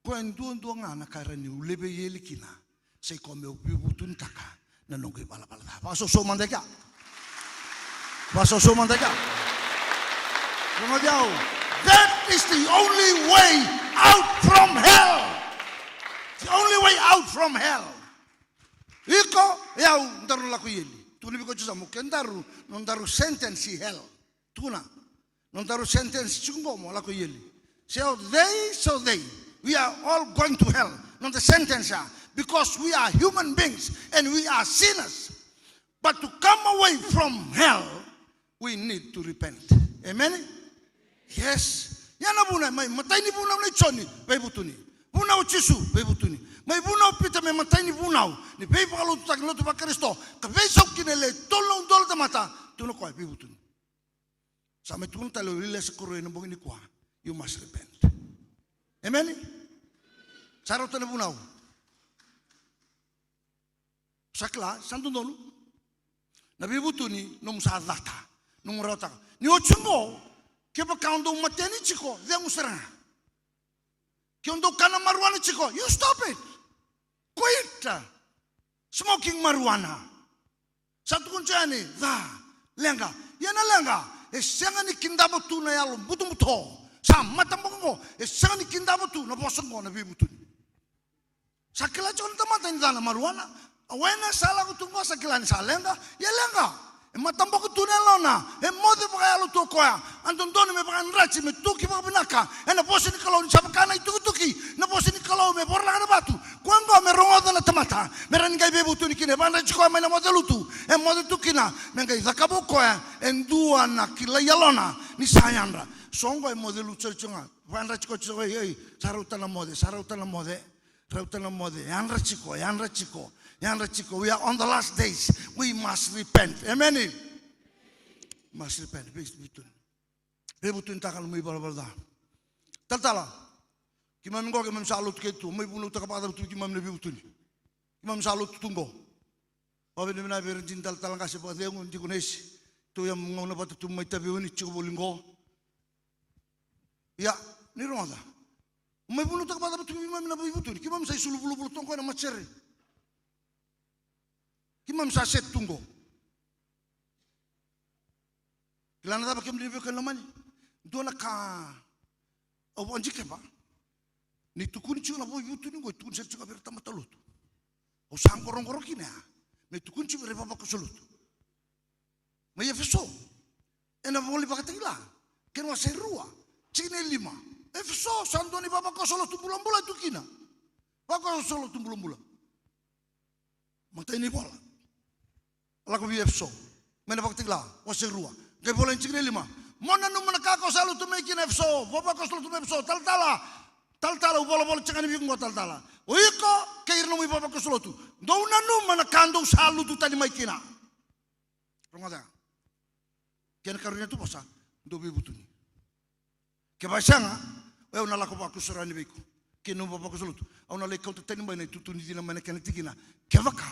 Koya duadua ga na ka e rawa niu laiva i eli kina, sa i koya meu veivutunitaka na noqu ivalavala ca. Vakasoso mada i kea. Vakasoso mada i kea. Rogoci au. That is the only way out from hell. The only way out from hell. Iko, e au, daru na lako i eli. Tukuna vei koya Jisu, mo kedaru, nodaru sentence i hell. Tukuna, nodaru sentence tiko qo mo lako i eli. So they, so they. We are all going to hell. Noda sentence ya. Because we are human beings and we are sinners. But to come away from hell, we need to repent. Amen? Yes. Ia na vuna, mai matai ni vunau nei Joni, veivutuni. Vunau o Jisu, veivutuni. Mai vunau o Pita, mai matai ni vunau ni veivakalotutaki, lotu vaKarisito, ka veisau kina e le tolu na udolu na tamata, tukuna o koya, veivutuni. Sa mai tukuna tale o Iliesa Koroi ena bogi nikua, you must repent. Amen? Sa rauta na vunau. Sa kila, sa dodonu. Na veivutuni, nomu sa cata, nomu rawata. Ni oti oqo, kevaka o dau mateni tiko, cegu sara ga. Ke o dau kana marijuana tiko, you stop it. Quit smoking marijuana. Sa tukuni tiko yani, ca, leqa. Ia na leqa, e sega ni kidava tu na yalo butobuto. Sa mataboko oqo, e sega ni kidava tu na vosa oqo na veivutuni. Sa kila tiko na tamata ni ca na marijuana. Awareness sa lako tu qo, sa kila ni sa leqa. Ia leqa. E mataboko tu na yalona. E moce vakayalo tu o koya. A dodonu me vakayadrati, me tuki vakavinaka ena vosa ni Kalou, ni sa vaka na itukutuki na vosa ni Kalou me vorolaka na vatu. Koya qo me rogoca na tamata, me rawa ni qai veivutuni kina. E vakayadrati koya mai na moce lutu e moce tu kina, me qai cakava o koya e dua na kilai yalona ni sa yadra. So qo e moce lutu sara tiko ga. Vakayadrati koya tiko, ei, ei, sa rauta na moce, sa rauta na moce. Rauta na moce, yadra tiko, yadra tiko, yadra tiko. We are on the last days. We must repent. Amen. Must repent. Veivutuni. Veivutunitaka na nomu ivalavala ca. Talatala. Keimami qo, keimami sa lotu kece tu. Mai vunautaka vakacavutu keimami na veivutuni. Keimami sa lotu tu qo. Vakavinavinaka vei ira dina talatala qase vakacegu, dikoni ese. Tou ia gauna vata tu mai Taveuni, tiko voli qo. Ia, ni rogoca. Mai vunautaka vakacavutu keimami na veivutuni. Keimami sa isulu vulavula toka qo ena matasere. Keimami sa set tu qo. Kila na cava kemuni na veiwekani lomani? Dua na ka au vakadikeva. Ni tukuni tiko na veivutuni qo, e tukuni sara tiko vei ira tamata lotu. Au sa qoroqoro kina ya. Me tukuni tiko vei ira ivavakoso lotu. Mai Efeso, ena ivola ni Vakatakila, kena wase rua, tikina e lima. Efeso, sa dua na ivavakoso lotu bulabula e tu kina. Vavakoso lotu bulabula. Matai ni vola. Lako vei Efeso. Mai na Vakatakila, wase rua. Qai vola ni tikina e lima. Mo nanuma na ka ko sa lotu mai kina Efeso. Vavakoso lotu mai Efeso. Talatala. Talatala, au volavola tiko ga ni vei iko qo talatala. O iko, kei ira nomu ivavakoso lotu. Dou nanuma na ka dou sa lutu tani mai kina. Rogoca. Kena karua ni yatuvosa, dou veivutuni. Kevaka e sega, o yau na lako vakusurani vei iko. Kei na nomu vavakoso lotu. Au na lai kauta tani mai na itutu ni cina mai na kena tikina. Kevaka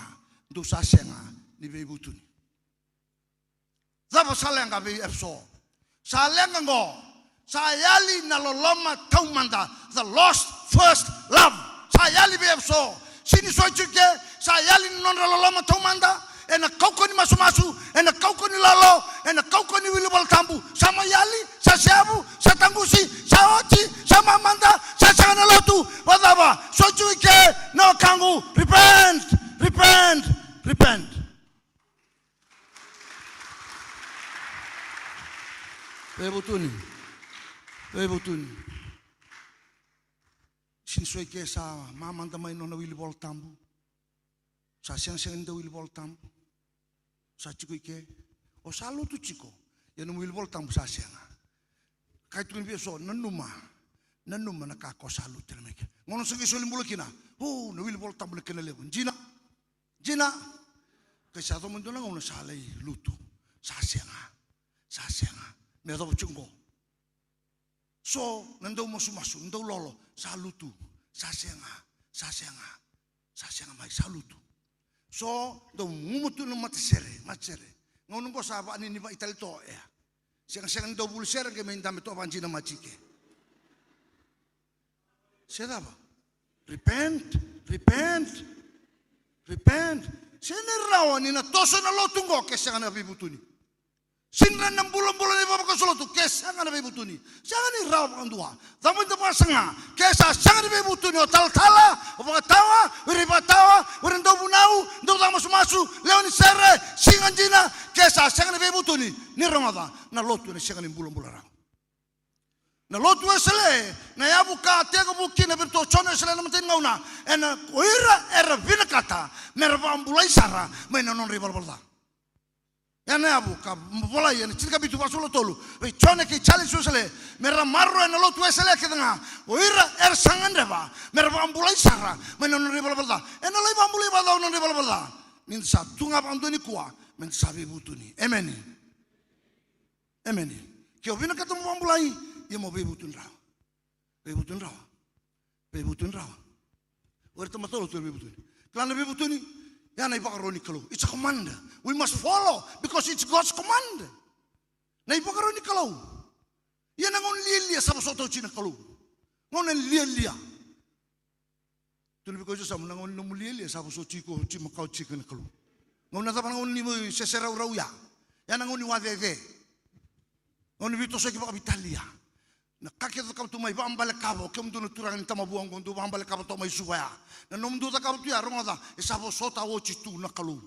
dou sa sega ni veivutuni. Cava sa leqa vei Efeso? Sa leqa qo. Sa yali na loloma taumada, the lost first love. Sa yali vei Efeso. Sega ni so e tiko ke, sa yali na nodra loloma taumada. Ena kaukaua ni masumasu, ena kaukaua ni lolo, ena kaukaua ni wili Vola Tabu. Sa mai yali, sa seavu, sa taqusi, sa oti, sa mamada, sa sega na lotu. Vakacava? So tiko i ke na wekaqu. Repent, repent, repent. Veivutuni. Veivutuni. Sega ni so i ke sa mamada mai nona wili Vola Tabu. Sa segasega ni dau wili Vola Tabu. Sa tiko i ke. O sa lotu tiko. Ia nomu wili Vola Tabu sa sega. Kaya tiko vei au eso, nanuma. Nanuma na ka ko sa lotu tale mai ke. Gauna sa qai soli bula kina. O, na wili Vola Tabu na kena levu. Dina. Dina. Qai sa yaco mai dua na gauna sa lai lotu. Sa sega. Sa sega. Me yacova tiko qo. So na dau masumasu, dau lolo, sa lotu, sa sega, sa sega, sa sega mai, sa lotu. So dau gumu tu na matasere, matasere. Gauna qo sa vakanini vakaitali to, ea. Segasega ni dau vuli sere, qai mai dabe to vakadina mai tiko. Se cava? Repent, repent, repent. Sega ni rawa ni na toso na lotu qo ke sega na veivutuni. Sega ni rawa na bulabula ni vakavakaso lotu ke sega na veivutuni. Sega ni rawa vakadua. Cava meda vakasaga ke sa sega na veivutuni? O talatala, o vakatawa, o ira ivakatawa, o ira dau vunau, dau caka masumasu, lewe ni sere, siga dina, ke sa sega na veivutuni. Ni rogoca, na lotu ena sega ni bulabula rawa. Na lotu Wesele, na yavu ka tekivu kina vei iratou o Jone Wesele ena imatai ni gauna, ena o ira era vinakata mera vakabulai sara mai na nodra ivalavala ca. Ya na yavu ka volai ena tinikavitu vasagavulu ka tolu vei Jone kei Charles Wesley, mera maroroya na lotu Wesele kece ga, o ira era sa gadreva mera vakabulai sara mai na nodra ivalavala ca. Ena lai vakabulai vakacava na nodra ivalavala ca? Ni da sa tu ga vakadua nikua, meda sa veivutuni. Emeni. Emeni. Ke o vinakata mo vakabulai, ia mo veivutuni rawa. Veivutuni rawa. Veivutuni rawa. O ira tamata lotu era veivutuni. Kila na veivutuni, ya na ivakaro ni Kalou. It's a command. We must follow because it's God's command. Na ivakaro ni Kalou. Ia na gauna lialia sa vosota oti na Kalou. Gauna lialia. Tukuna vei koya o Jisu, sa na gauna ni nomu lialia sa vosoti iko, oti makawa oti iko na Kalou. Gauna cava? Na gauna ni sese raurau ya. Ya na gauna ni wacece. Gauna ni veitosoyaki vakaveitalia. Na ka kece cakava tu mai, vakabalekava, o kemudou na turaga ni tamavua oqo, dou vakabalekava toka mai Suva ya. Na nomudou cakava tu ya, rogoca, e sa vosota oti tu na Kalou.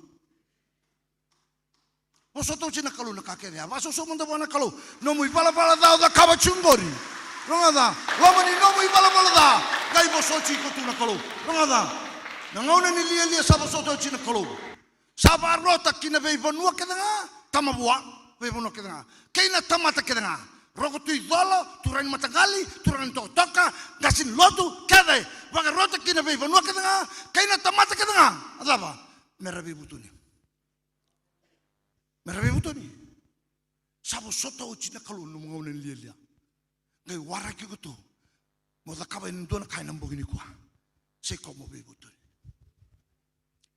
Vosota oti na Kalou na ka kece ya. Vakasausau mada vua na Kalou. Nomu ivalavala ca o cakava tiko qori. Rogoca. Loma ni nomu ivalavala ca, qai vosoti iko tu na Kalou. Rogoca. Na gauna ni lialia sa vosota oti na Kalou. Sa vakarota ki na veivanua kece ga, tamavua, veivanua kece ga. Kei na tamata kece ga. Roko tu i colo, turaga ni mataqali, turaga ni tokatoka, qase ni lotu, kece. Vakarota ki na veivanua kece ga, kei na tamata kece ga. A cava? Mera veivutuni. Mera veivutuni. Sa vosota oti na Kalou nomu gauna ni lialia. Qai waraki iko tu mo cakava e dua na ka ena bogi nikua. Sa iko mo veivutuni.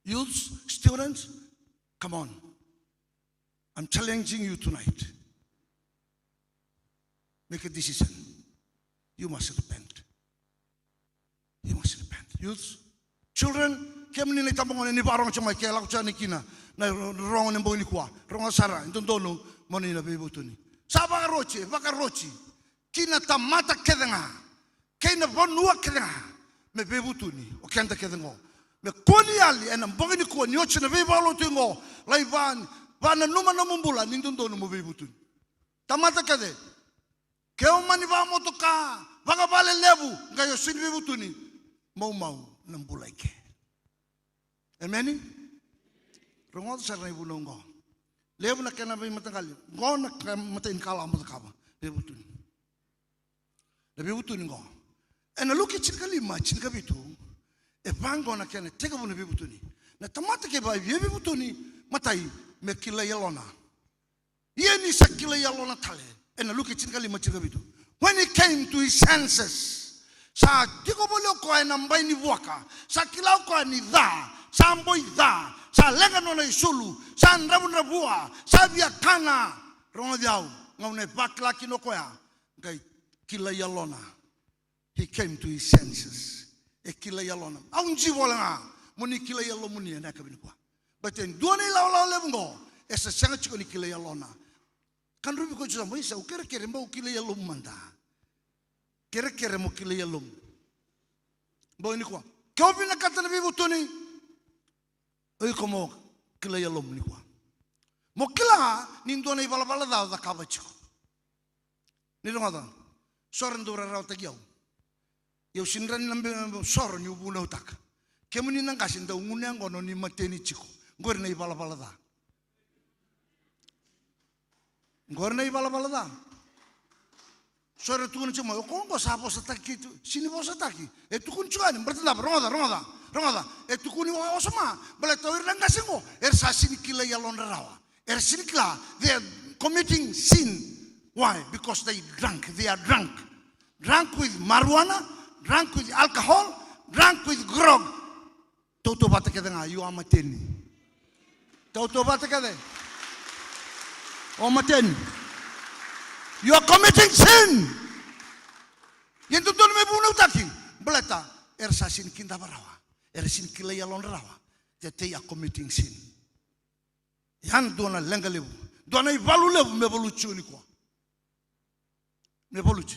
Youths, students, come on. I'm challenging you tonight. Make a decision. You must repent. You must repent. Youths, children, kemuni na itabagone ni vakarorogo tiko mai, ke lako tiko yani kina na rorogo ni bogi nikua. Rogo sara, e dodonu mo ni na veivutuni. Sa vakaroti, vakaroti ki na tamata kece ga, kei na vanua kece ga, me veivutuni o keda kece qo. Me kua ni yali ena bogi nikua ni oti na veivakalotutaki qo, lai va, vananuma nomu bula ni dodonu mo veivutuni. Tamata kece, ke o mani vakamotoka, vakavale levu, qai o sega ni veivutuni, maumau na bula i ke. Emeni? Rogoca sara na ivunau qo. Levu na kena veimataqali. Qo na ka, matai ni ka la mo cakava. Veivutuni. Na veivutuni qo. Ena Luke tinikalima, tinikavitu. E va qo na kena tekivu na veivutuni. Na tamata kevaka e via veivutuni, matai, me kilai yalona. Ia ni sa kilai yalona tale, ena Luke tinikalima, tinikavitu. When he came to his senses, sa tiko voli o koya ena bai ni vuaka, sa kila o koya ni ca, sa boi ca, sa leqa nona isulu, sa dravudravua, sa via kana. Rogoci au, gauna e vakila kina o koya, qai kilai yalona. He came to his senses. E kilai yalona. Au jivo wale ga mo ni kilai yalomuni ena yakavi nikua. Baleta e dua na ilawalawa levu qo, e sa sega tiko ni kilai yalona. Kadruvi koya tiko, mai sa, au kerekere mo kilai yalomu mada. Kerekere mo kilai yalomu. Bau nikua, ke o vinakata na veivutuni, o iko mo kilai yalomu nikua. Mo kila ni dua na ivalavala ca o cakava tiko. Ni rogoca, soro e dau rarawataki au. Ia au sega ni rawa ni na be-, soro niu vunautaka. Kemuni na qase dau gunu yaqona ni mateni tiko. Qori na ivalavala ca. Qori na ivalavala ca. Soro e tukuna tiko mai, o koya qo sa vosataki keitou, sega ni vosataki. E tukuni tiko yani, baleta na cava, rogoca, rogoca, rogoca. E tukuni vakawasoma, baleta o ira na qase qo, era sa sega ni kilai yalodra rawa. Era sega ni kila, they are committing sin. Why? Because they drunk, they are drunk. Drunk with marijuana, drunk with alcohol, drunk with grog. Tautauvata kece ga, you are mateni. Tautauvata kece. O mateni. You are committing sin. Ia e dodonu me vunautaki. Baleta, era sa sega ni kidava rawa. Era sega ni kilai yalodra rawa. That they are committing sin. Ia na dua na leqa levu. Dua na ivalu levu me valuti tiko nikua. Me valuti.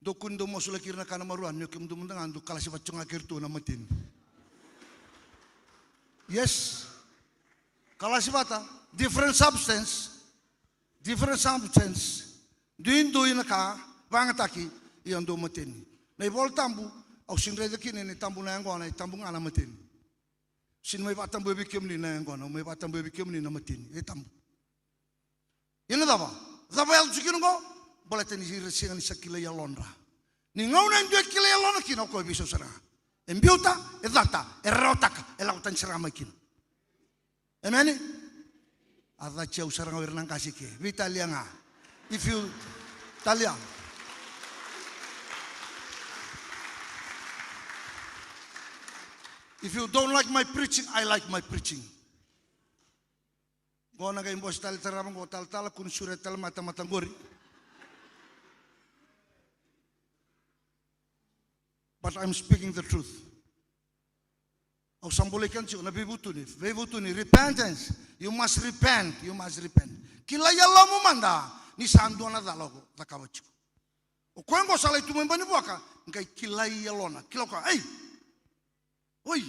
Dou kua ni dou masulaki ira na ka na marijuana, ni o kemudou mada ga dou kalasi vata tiko ga kei iratou na mateni. Yes. Kalasi vata, different substance. Different substance. Duidui na ka, vagataki, ia dou mateni. Na iVola Tabu, au sega ni raica kina ni tabu na yaqona, e tabu ga na mateni. Sega ni mai vakatabuya vei kemuni na yaqona, au mai vakatabuya vei kemuni na mateni, e tabu. Ia na cava? Cava yaco tiko kina qo? Baleta ni ra sega ni sa kilai yalodra. Ni gauna e dua e kilai yalona kina, o koya e veisau sara ga. E biuta, e cata, e rarawataka, e lako tani sara ga mai kina. Emeni? A cati au sara ga o ira na qase ke. Veitalia ga. If you, talia. If you don't like my preaching, I like my preaching. Qo na qai bose tale tarava qo, talatala, kua ni sureta tale mai na tamata qori. But I'm speaking the truth. Au sa bolei keda tiko na veivutuni, veivutuni, repentance. You must repent, you must repent. Kilai yalomu mada, ni sa dua na cala o cakava tiko. O koya qo sa lai tu mai Banivuaka, qai kilai yalona. Kila o koya, ei! Oi!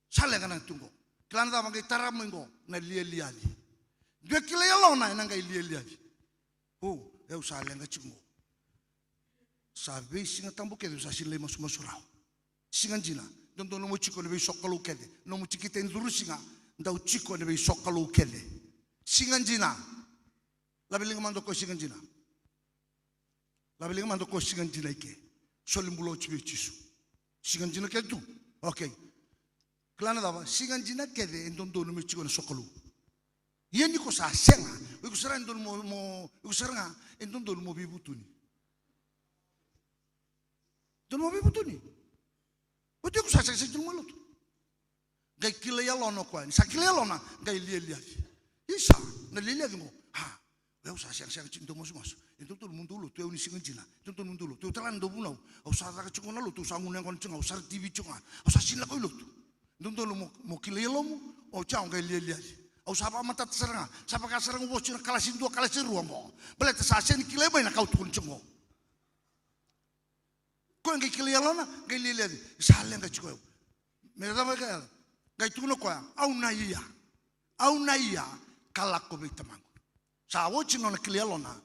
Sa leqa na tu qo. Kila na cava qai tara mai qo, na lialiaci. Dua e kilai yalona, ena qai lialiaci. O, au sa leqa tiko qo. Sa veisiga tabu kece, au sa sega ni lai masumasu rawa. Siga dina, dodonu mo tiko ena veisokalou kece. Nomu tikite ni curu siga, dau tiko ena veisokalou kece. Siga dina. Lave liga mada o koya siga dina. Lave liga mada o koya siga dina i ke. Soli bula oti vei Jisu. Siga dina kece tu. Okay. Kila na cava, siga dina kece e dodonu me tiko ena sokalou. Ia ni ko sa sega, o iko sara ga e dodonu mo, mo, o iko sara ga e dodonu mo veivutuni. Dodonu mo veivutuni. Oti o iko sa sega, sega ni dodonu mo lotu. Qai kilai yalona o koya. Ni sa kilai yalona, qai lialiaci. Isa, na lialiaci qo. A, o yau sa segasega tiko ni dau masumasu. E dodonu mo dau lotu, o yau ni siga dina. E dodonu mo dau lotu. O yau tale ga na dauvunau. Au sa caka tiko na lotu, au sa gunu yaqona tiko ga, au sara T V tiko ga. Au sa sega ni lako i lotu. E dodonu mo, mo kilai yalomu, o yau qai lialiaci. Au sa vakamatata sara ga. Sa vaka sara ga au vosa tiko na kalasi dua, kalasi rua qo. Baleta sa sega ni kilai mai na ka au tukuna tiko qo. Koya qai kilai yalona, qai lialiaci, sa leqa tiko o yau. Me cava e kaya? Qai tukuna o koya, au na ia. Au na ia ka lako vei tamaqu. Sa oti na nona kilai yalona,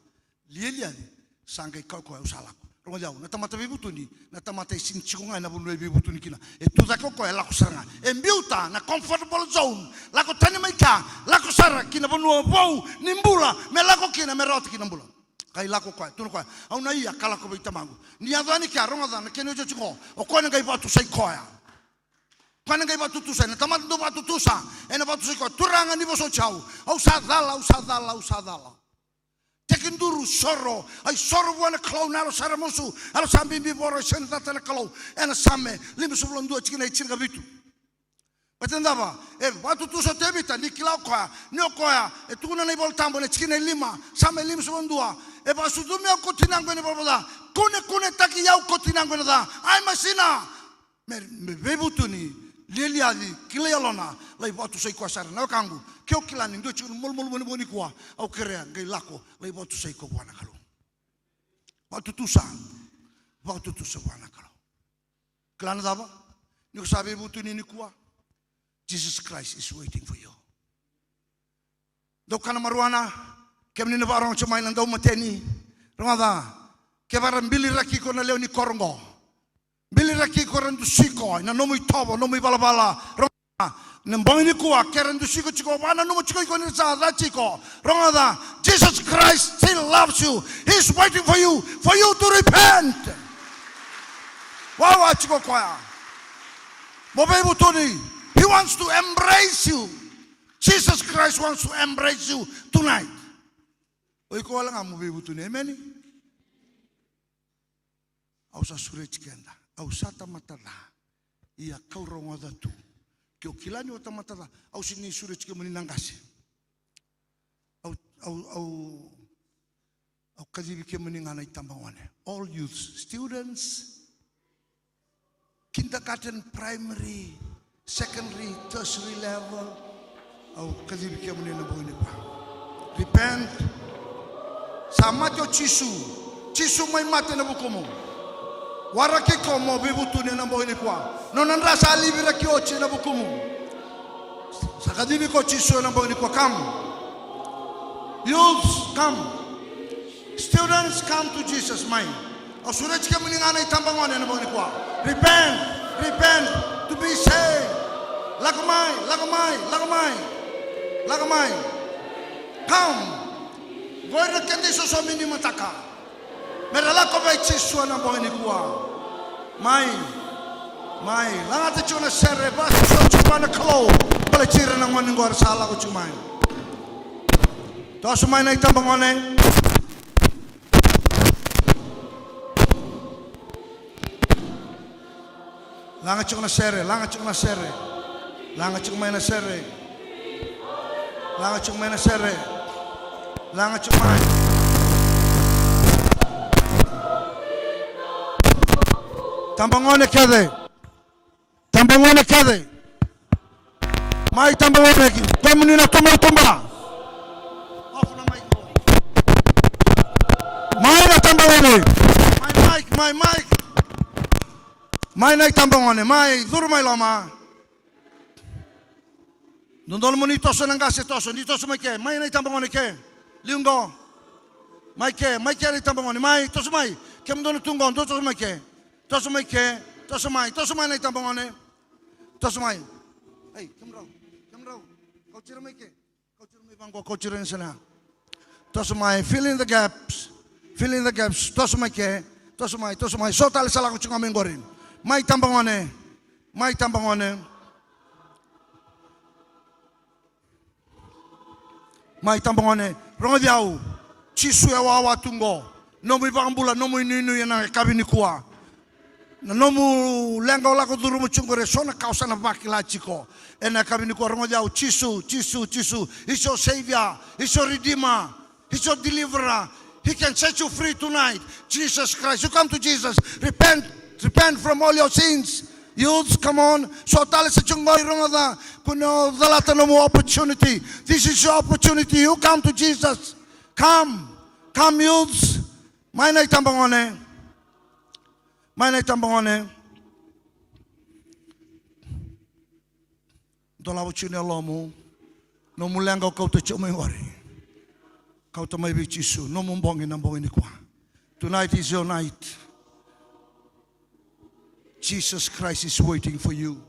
lialiaci, sa qai kaya o koya, au sa lako. Rogoci au, na tamata veivutuni, na tamata e sega ni tiko ga ena vanua e veivutuni kina. E tu cake o koya, e lako sara ga. E biuta na comfortable zone, lako tani mai kea, lako sara ki na vanua vou ni bula, me lako kina, me rawata kina na bula. Qai lako o koya, tukuna o koya, au na ia ka lako vei tamaqu. Ni yaco yani kea, rogoca na kena iotioti qo, o koya na qai vakatutusai koya. Koya na qai vakatutusa, na tamata dau vakatutusa, ena vakatutusai koya, Turaga ni vosoti au, au sa cala, au sa cala, au sa cala. Tekiduru, soro, a isoro vua na Kalou na yalo sa ramusu, yalo sa bibi voro, e sega ni cata na Kalou, ena Same limasagavulu ka dua, tikina e tinikavitu. Baleta na cava? E vakatutusa o Tevita, ni kila o koya, ni o koya, e tukuna na iVola Tabu ena tikina e lima, Same limasagavulu ka dua, e vakasucumi au ko tinaqu ena ivalavala ca, kunekunetaki au ko tinaqu ena ca, ai masina, me, me veivutuni, Lialiaci, kilai yalona, lai vakatusai koya sara. Na wekaqu, ke o kila ni dua tiko na malumalumu ena bogi nikua, au kerea, qai lako, lai vakatusai koya vua na Kalou. Vakatutusa. Vakatutusa vua na Kalou. Kila na cava? Ni ko sa veivutuni nikua, Jesus Christ is waiting for you. Dou kana marijuana, kemuni na vakarogo tiko mai na daumateni. Rogoca, kevaka ra biliraki iko na lewe ni koro oqo, biliraki iko, ra dusi iko ena nomu itovo, nomu ivalavala. Rogoca, na bogi nikua, ke ra dusi iko tiko, vakananuma tiko iko ni sa ca tiko. Rogoca, Jesus Christ still loves you. He's waiting for you, for you to repent. Wawa tiko koya. Mo veivutuni. He wants to embrace you. Jesus Christ wants to embrace you tonight. O iko wale ga mo veivutuni. Emeni? Au sa sureti keda. Au sa tamata ca. Ia kau rogoca tu. Ke o kila ni o tamata ca, au sega ni sureti kemuni na qase. Au, au, au, au kacivi kemuni ga na itabagone. All youths, students, kindergarten, primary, secondary, tertiary level. Au kacivi kemuni ena bogi nikua. Repent. Sa mate o Jisu. Jisu mai mate ena vukumu. Waraki iko mo veivutuni ena bogi nikua. Nona dra sa liviraki oti ena vukumu. Sa kacivi iko o Jisu ena bogi nikua. Come. Youths, come. Students, come to Jesus, mai. Au sureti kemuni ga na itabagone ena bogi nikua. Repent, repent, to be saved. Lako mai, lako mai, lako mai. Lako mai. Come. Qori na keda isosomi ni mataka. Me ra lako vei Jisu ena bogi nikua. Mai. Mai. Lagata tiko na sere, vakasoso tiko vua na Kalou. Baleti ira na gone qori sa lako tiko mai. Toso mai na itabagone. Laga tiko na sere, laga tiko na sere. Laga tiko mai na sere. Laga tiko mai na sere. Laga tiko mai. Tabagone kece. Tabagone kece. Mai tabagone, kemuni na tomai tuba. Mai na tabagone. Mai, mai, mai, mai. Mai na itabagone, mai, curu mai loma. Dodonu mo ni toso na qase, toso, ni toso mai ke, mai na itabagone ke. Liu qo. Mai ke, mai ke na itabagone, mai, toso mai. Kemudou na tu qo, dou toso mai ke. Toso mai ke, toso mai, toso mai na itabagone. Toso mai. Ei, kemudrau, kemudrau. Kauti ira mai ke. Kauti ira mai vaqo, kauti ira na sena. Toso mai, fill in the gaps. Fill in the gaps. Toso mai ke. Toso mai, toso mai. So tale sa lako tiko ga mai qori. Mai tabagone. Mai tabagone. Mai tabagone, rogoci au. Jisu e wawa tu qo. Nomu iVakabula, nomu inuinui ena yakavi nikua. Na nomu leqa o lako curuma tu qori, e so na ka o sa na vakila tiko. Ena yakavi nikua, rogoci au. Jisu, Jisu, Jisu. He's your Savior. He's your Redeemer. He's your Deliverer. He can set you free tonight. Jesus Christ. You come to Jesus. Repent. Repent from all your sins. Youths, come on. So tale sa tu qori, rogoca. Kua ni o calata nomu opportunity. This is your opportunity. You come to Jesus. Come. Come, youths. Mai na itabagone. Mai na itabagone. Dolava tiko na yalomu. Nomu leqa o kauta tiko mai qori. Kauta mai vei Jisu. Nomu bogi na bogi nikua. Tonight is your night. Jesus Christ is waiting for you.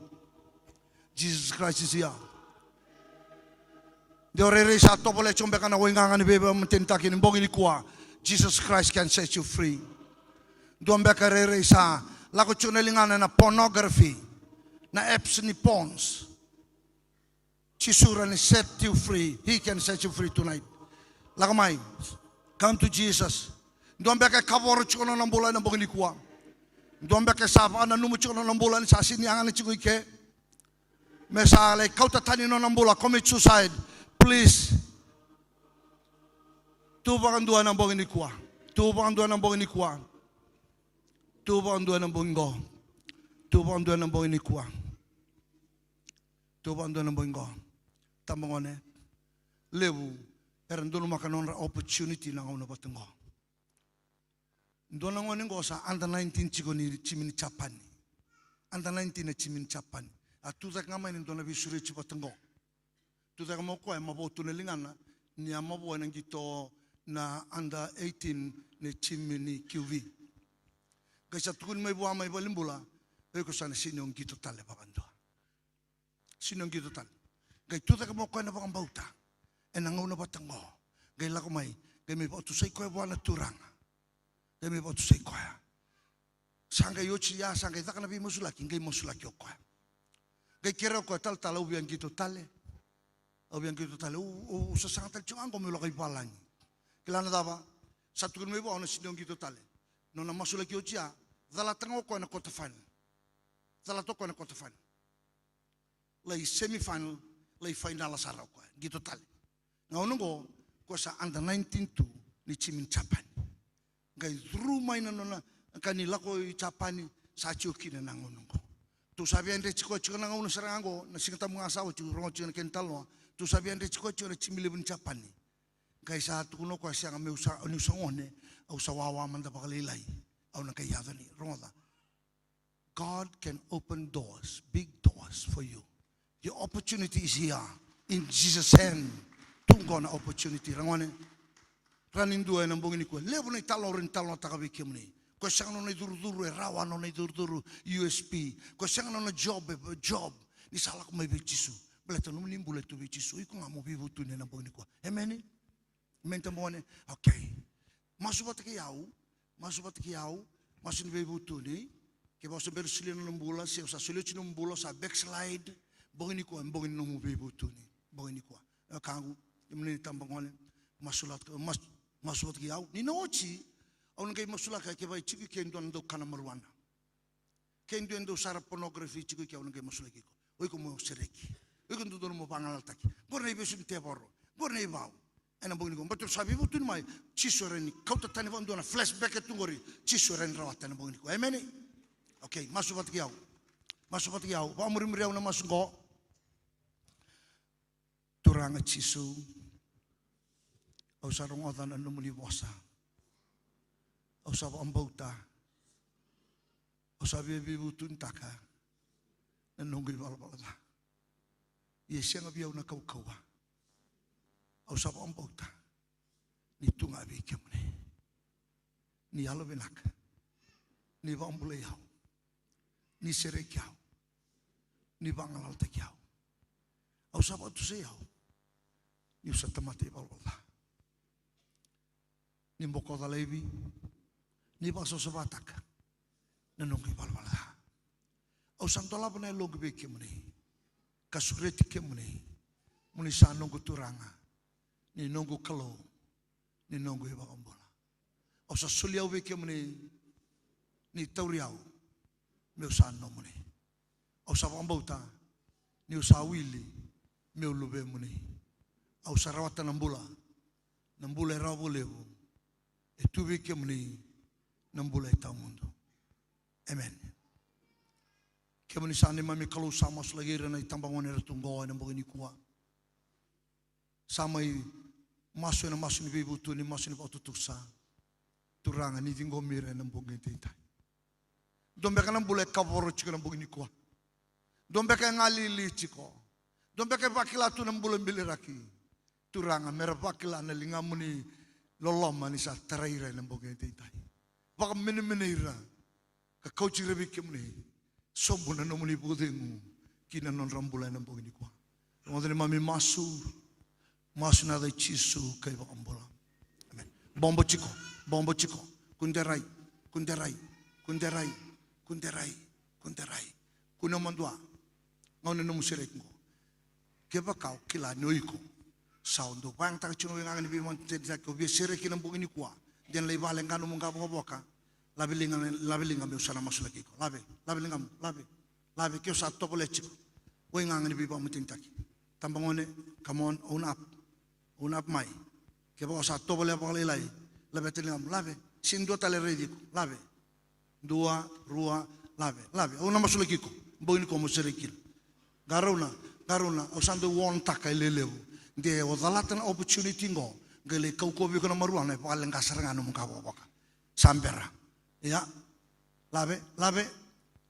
Jesus Christ is here. De o rairai sa tovolea tiko beka na waigaga ni veivakamatenitaki ni bogi nikua. Jesus Christ can set you free. Dua beka e rairai sa lako tiko na ligana ena pornography, na apps ni porns. Jisu rawa ni set you free. He can set you free tonight. Lako mai. Come to Jesus. Dua beka e kavoro tiko na nona bula ena bogi nikua. Dua beka e sa vakananuma tiko na nona bula ni sa sega ni yaga tiko i ke. Me sa lai kauta tani na nona bula, commit suicide. Please. Tu vakadua ena bogi nikua. Tu vakadua ena bogi nikua. Tu vakadua ena bogi qo. Tu vakadua ena bogi nikua. Tou vakadua na bogi qo. Tabagone levu era donumaka na nodra opportunity na gauna vata qo. Dua na gone qo sa under nineteen tiko ni timi ni Japani. Under nineteen na timi ni Japani. A tu cake ga mai na dua na veisureti vata qo. Tu cake mai o koya, e mavoa tu na ligana, ni a mavoa ena qito na under eighteen ni timi ni Q V. Qai sa tukuni mai vua mai valenibula, o iko sa na sega ni o qito tale vakadua. Sega ni o qito tale. Qai tu cake mai o koya na vakabauta ena gauna vata qo. Qai lako mai, qai mai vakatusai koya vua na Turaga. Qai mai vakatusai koya. Sa qai oti ya, sa qai caka na veimasulaki, qai masulaki o koya. Qai kerea o koya, talatala, au via qito tale. Au via qito tale, au, au, au sasaga tale tiko ga qo meu lako i valagi. Kila na cava? Sa tukuni mai vua o na sega ni o qito tale. Nona masulaki oti ya, calata ga o koya na quarter final. Calata o koya na quarter final. Lai semi final, lai final sara o koya. Qito tale. Gauna qo, o koya sa under nineteen tu ni timi ni Japani. Qai curu mai na nona, ka ni lako i Japani, sa tiko kina na gauna qo. Tou sa via dreti koya tiko na gauna sara ga qo, na Siga Tabu ga sa oti, rogo tiko na kena italanoa. Tou sa via dreti koya tiko na timi levu ni Japani. Qai sa tukuna o koya, sega, meu sa, niu sa gone, au sa wawa mada vakalailai. Au na qai yaco ni, rogoca. God can open doors, big doors for you. Your opportunity is here in Jesus' hand. Tu qo na opportunity, ragone. Ra ni dua ena bogi nikua. Levu na italanoa rawa ni talanoataka vei kemuni. Ko sega nona icurucuru, e rawa nona icurucuru, U S P. Ko sega nona job, e job. Ni sa lako mai vei Jisu. Baleta nomuni bula e tu vei Jisu. Iko ga mo veivutuni ena bogi nikua. Emeni. Emeni, tabagone. Okay. Masu vata kei au. Masu vata kei au. Masu ni veivutuni. Kevaka o se bera ni solia na nomu bula, se o sa solia oti na nomu bula, o sa backslide. Bogi nikua, bogi ni nomu veivutuni. Bogi nikua. E wekaqu, kemuni na tabagone. Masu vata, mas-, masu vata kei au. Ni na oti, au na qai masulaka kevaka e tiko i ke e dua na daukana marijuana. Ke dua e dau sara pornography tiko i ke, au na qai masulaki iko. O iko mo sereki. O iko dodonu mo vagalalataki. Qori na ivesu ni tevoro. Qori na ivau. Ena bogi nikua. Baleta o sa veivutuni mai. Jisu e rawa ni kauta tani vakadua na flashback e tu qori. Jisu e rawa ni rawata ena bogi nikua. Emeni? Okay, masu vata kei au. Masu vata kei au. Vakamurimuri au na masu qo. Turaga Jisu, au sa rogoca na nomuni vosa. Au sa vakabauta. Au sa via veivutunitaka na noqu ivalavala ca. Ia e sega vei au na kaukauwa. Au sa vakabauta ni tu ga vei kemuni. Ni yalovinaka. Ni vakabulai au. Ni sereki au. Ni vagalalataki au. Au sa vakatusai au. Niu sa tamata ivalavala ca. Ni bokoca laivi. Ni vakasavasavataka na noqu ivalavala ca. Au sa dolava na yaloqu vei kemuni. Ka sureti kemuni. Mo ni sa noqu Turaga. Ni noqu Kalou. Ni noqu iVakabula. Au sa soli au vei kemuni, ni tauri au meu sa nomuni. Au sa vakabauta niu sa wili meu luvemuni. Au sa rawata na bula, na bula e rawa vakalevu, e tu vei kemuni, na bula e tawamudu. Emeni. Kemuni sa neimami Kalou, sa masulaki ira na itabagone era tu qo ena bogi nikua. Sa mai masu ena masu ni veivutuni, masu ni vakatutusa. Turaga, ni ciqomi ira ena bogi edaidai. Dua beka na bula e kavoro tiko ena bogi nikua. Dua beka e galili tiko. Dua beka e vakila tu na bula biliraki. Turaga, mera vakila na ligamuni loloma ni sa tarai ira ena bogi edaidai. Vakamenemenei ira. Ka kauti ira vei kemuni. Sobu na nomuni vakacegu ki na nodra bula ena bogi nikua. Rogoca neimami masu, masu ena yaca i Jisu ka iVakabula. Emeni. Bobo tiko, bobo tiko. Kuderai, kuderai, kuderai, kuderai, kuderai. Kune madua. Gauna nomu sereki qo. Kevaka o kila ni o iko sa o dau vakayagataka tiko na waigaga ni veivakadeitaki, o via sereki ena bogi nikua. De na lai vale ga nomu qavokavoka. Lave liga, lave liga meu sa na masulaki iko. Lave, lave ligamu, lave. Lave ke o sa tovolea tiko. Waigaga ni veivakadeitaki. Tabagone, come on, own up. Own up mai. Kevaka o sa tovolea vakalailai. Laveta ligamu, lave. Sega ni dua tale e raici iko. Lave. Dua, rua, lave, lave. Au na masulaki iko. Bogi nikua mo sereki kina. Qarauna, Karua, au sa dau warn-taka e lelevu. De o calata na opportunity qo, qai lai kaukauwa vei iko na marijuana, e vakaleqa sara ga nomu ka vakavaka. Sa bera. Ia. Lave, lave,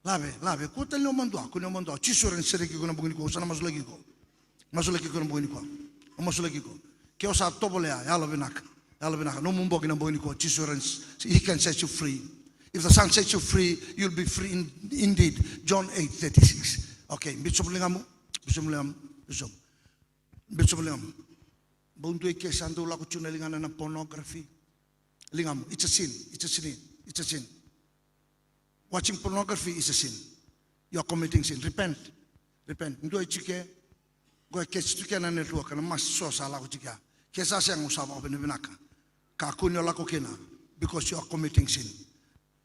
lave, lave. Kua tale ni o madua, kua ni o madua. Jisu era na sereki iko na bogi nikua, au sa na masulaki iko. Masulaki iko na bogi nikua. Au masulaki iko. Ke o sa tovolea, yalo vinaka. Yalo vinaka. Nomu bogi na bogi nikua. Jisu era na s-, he can set you free. If the Son sets you free, you'll be free in, indeed. John eight thirty-six. Okay, biu sobu na ligamu. Biu sobu na ligamu. Biu sobu. Biu sobu na ligamu. Bau dua i ke sa dau lako tu na ligana na pornography. Ligamu. It's a sin. It's a sin. It's a sin. Watching pornography is a sin. You are committing sin. Repent. Repent. Dua e tiko e, qo e catch tu ke na network, na mask so sa lako tiko ya. Ke sa sega, au sa vakavinavinaka. Kakua ni o lako kina, because you are committing sin.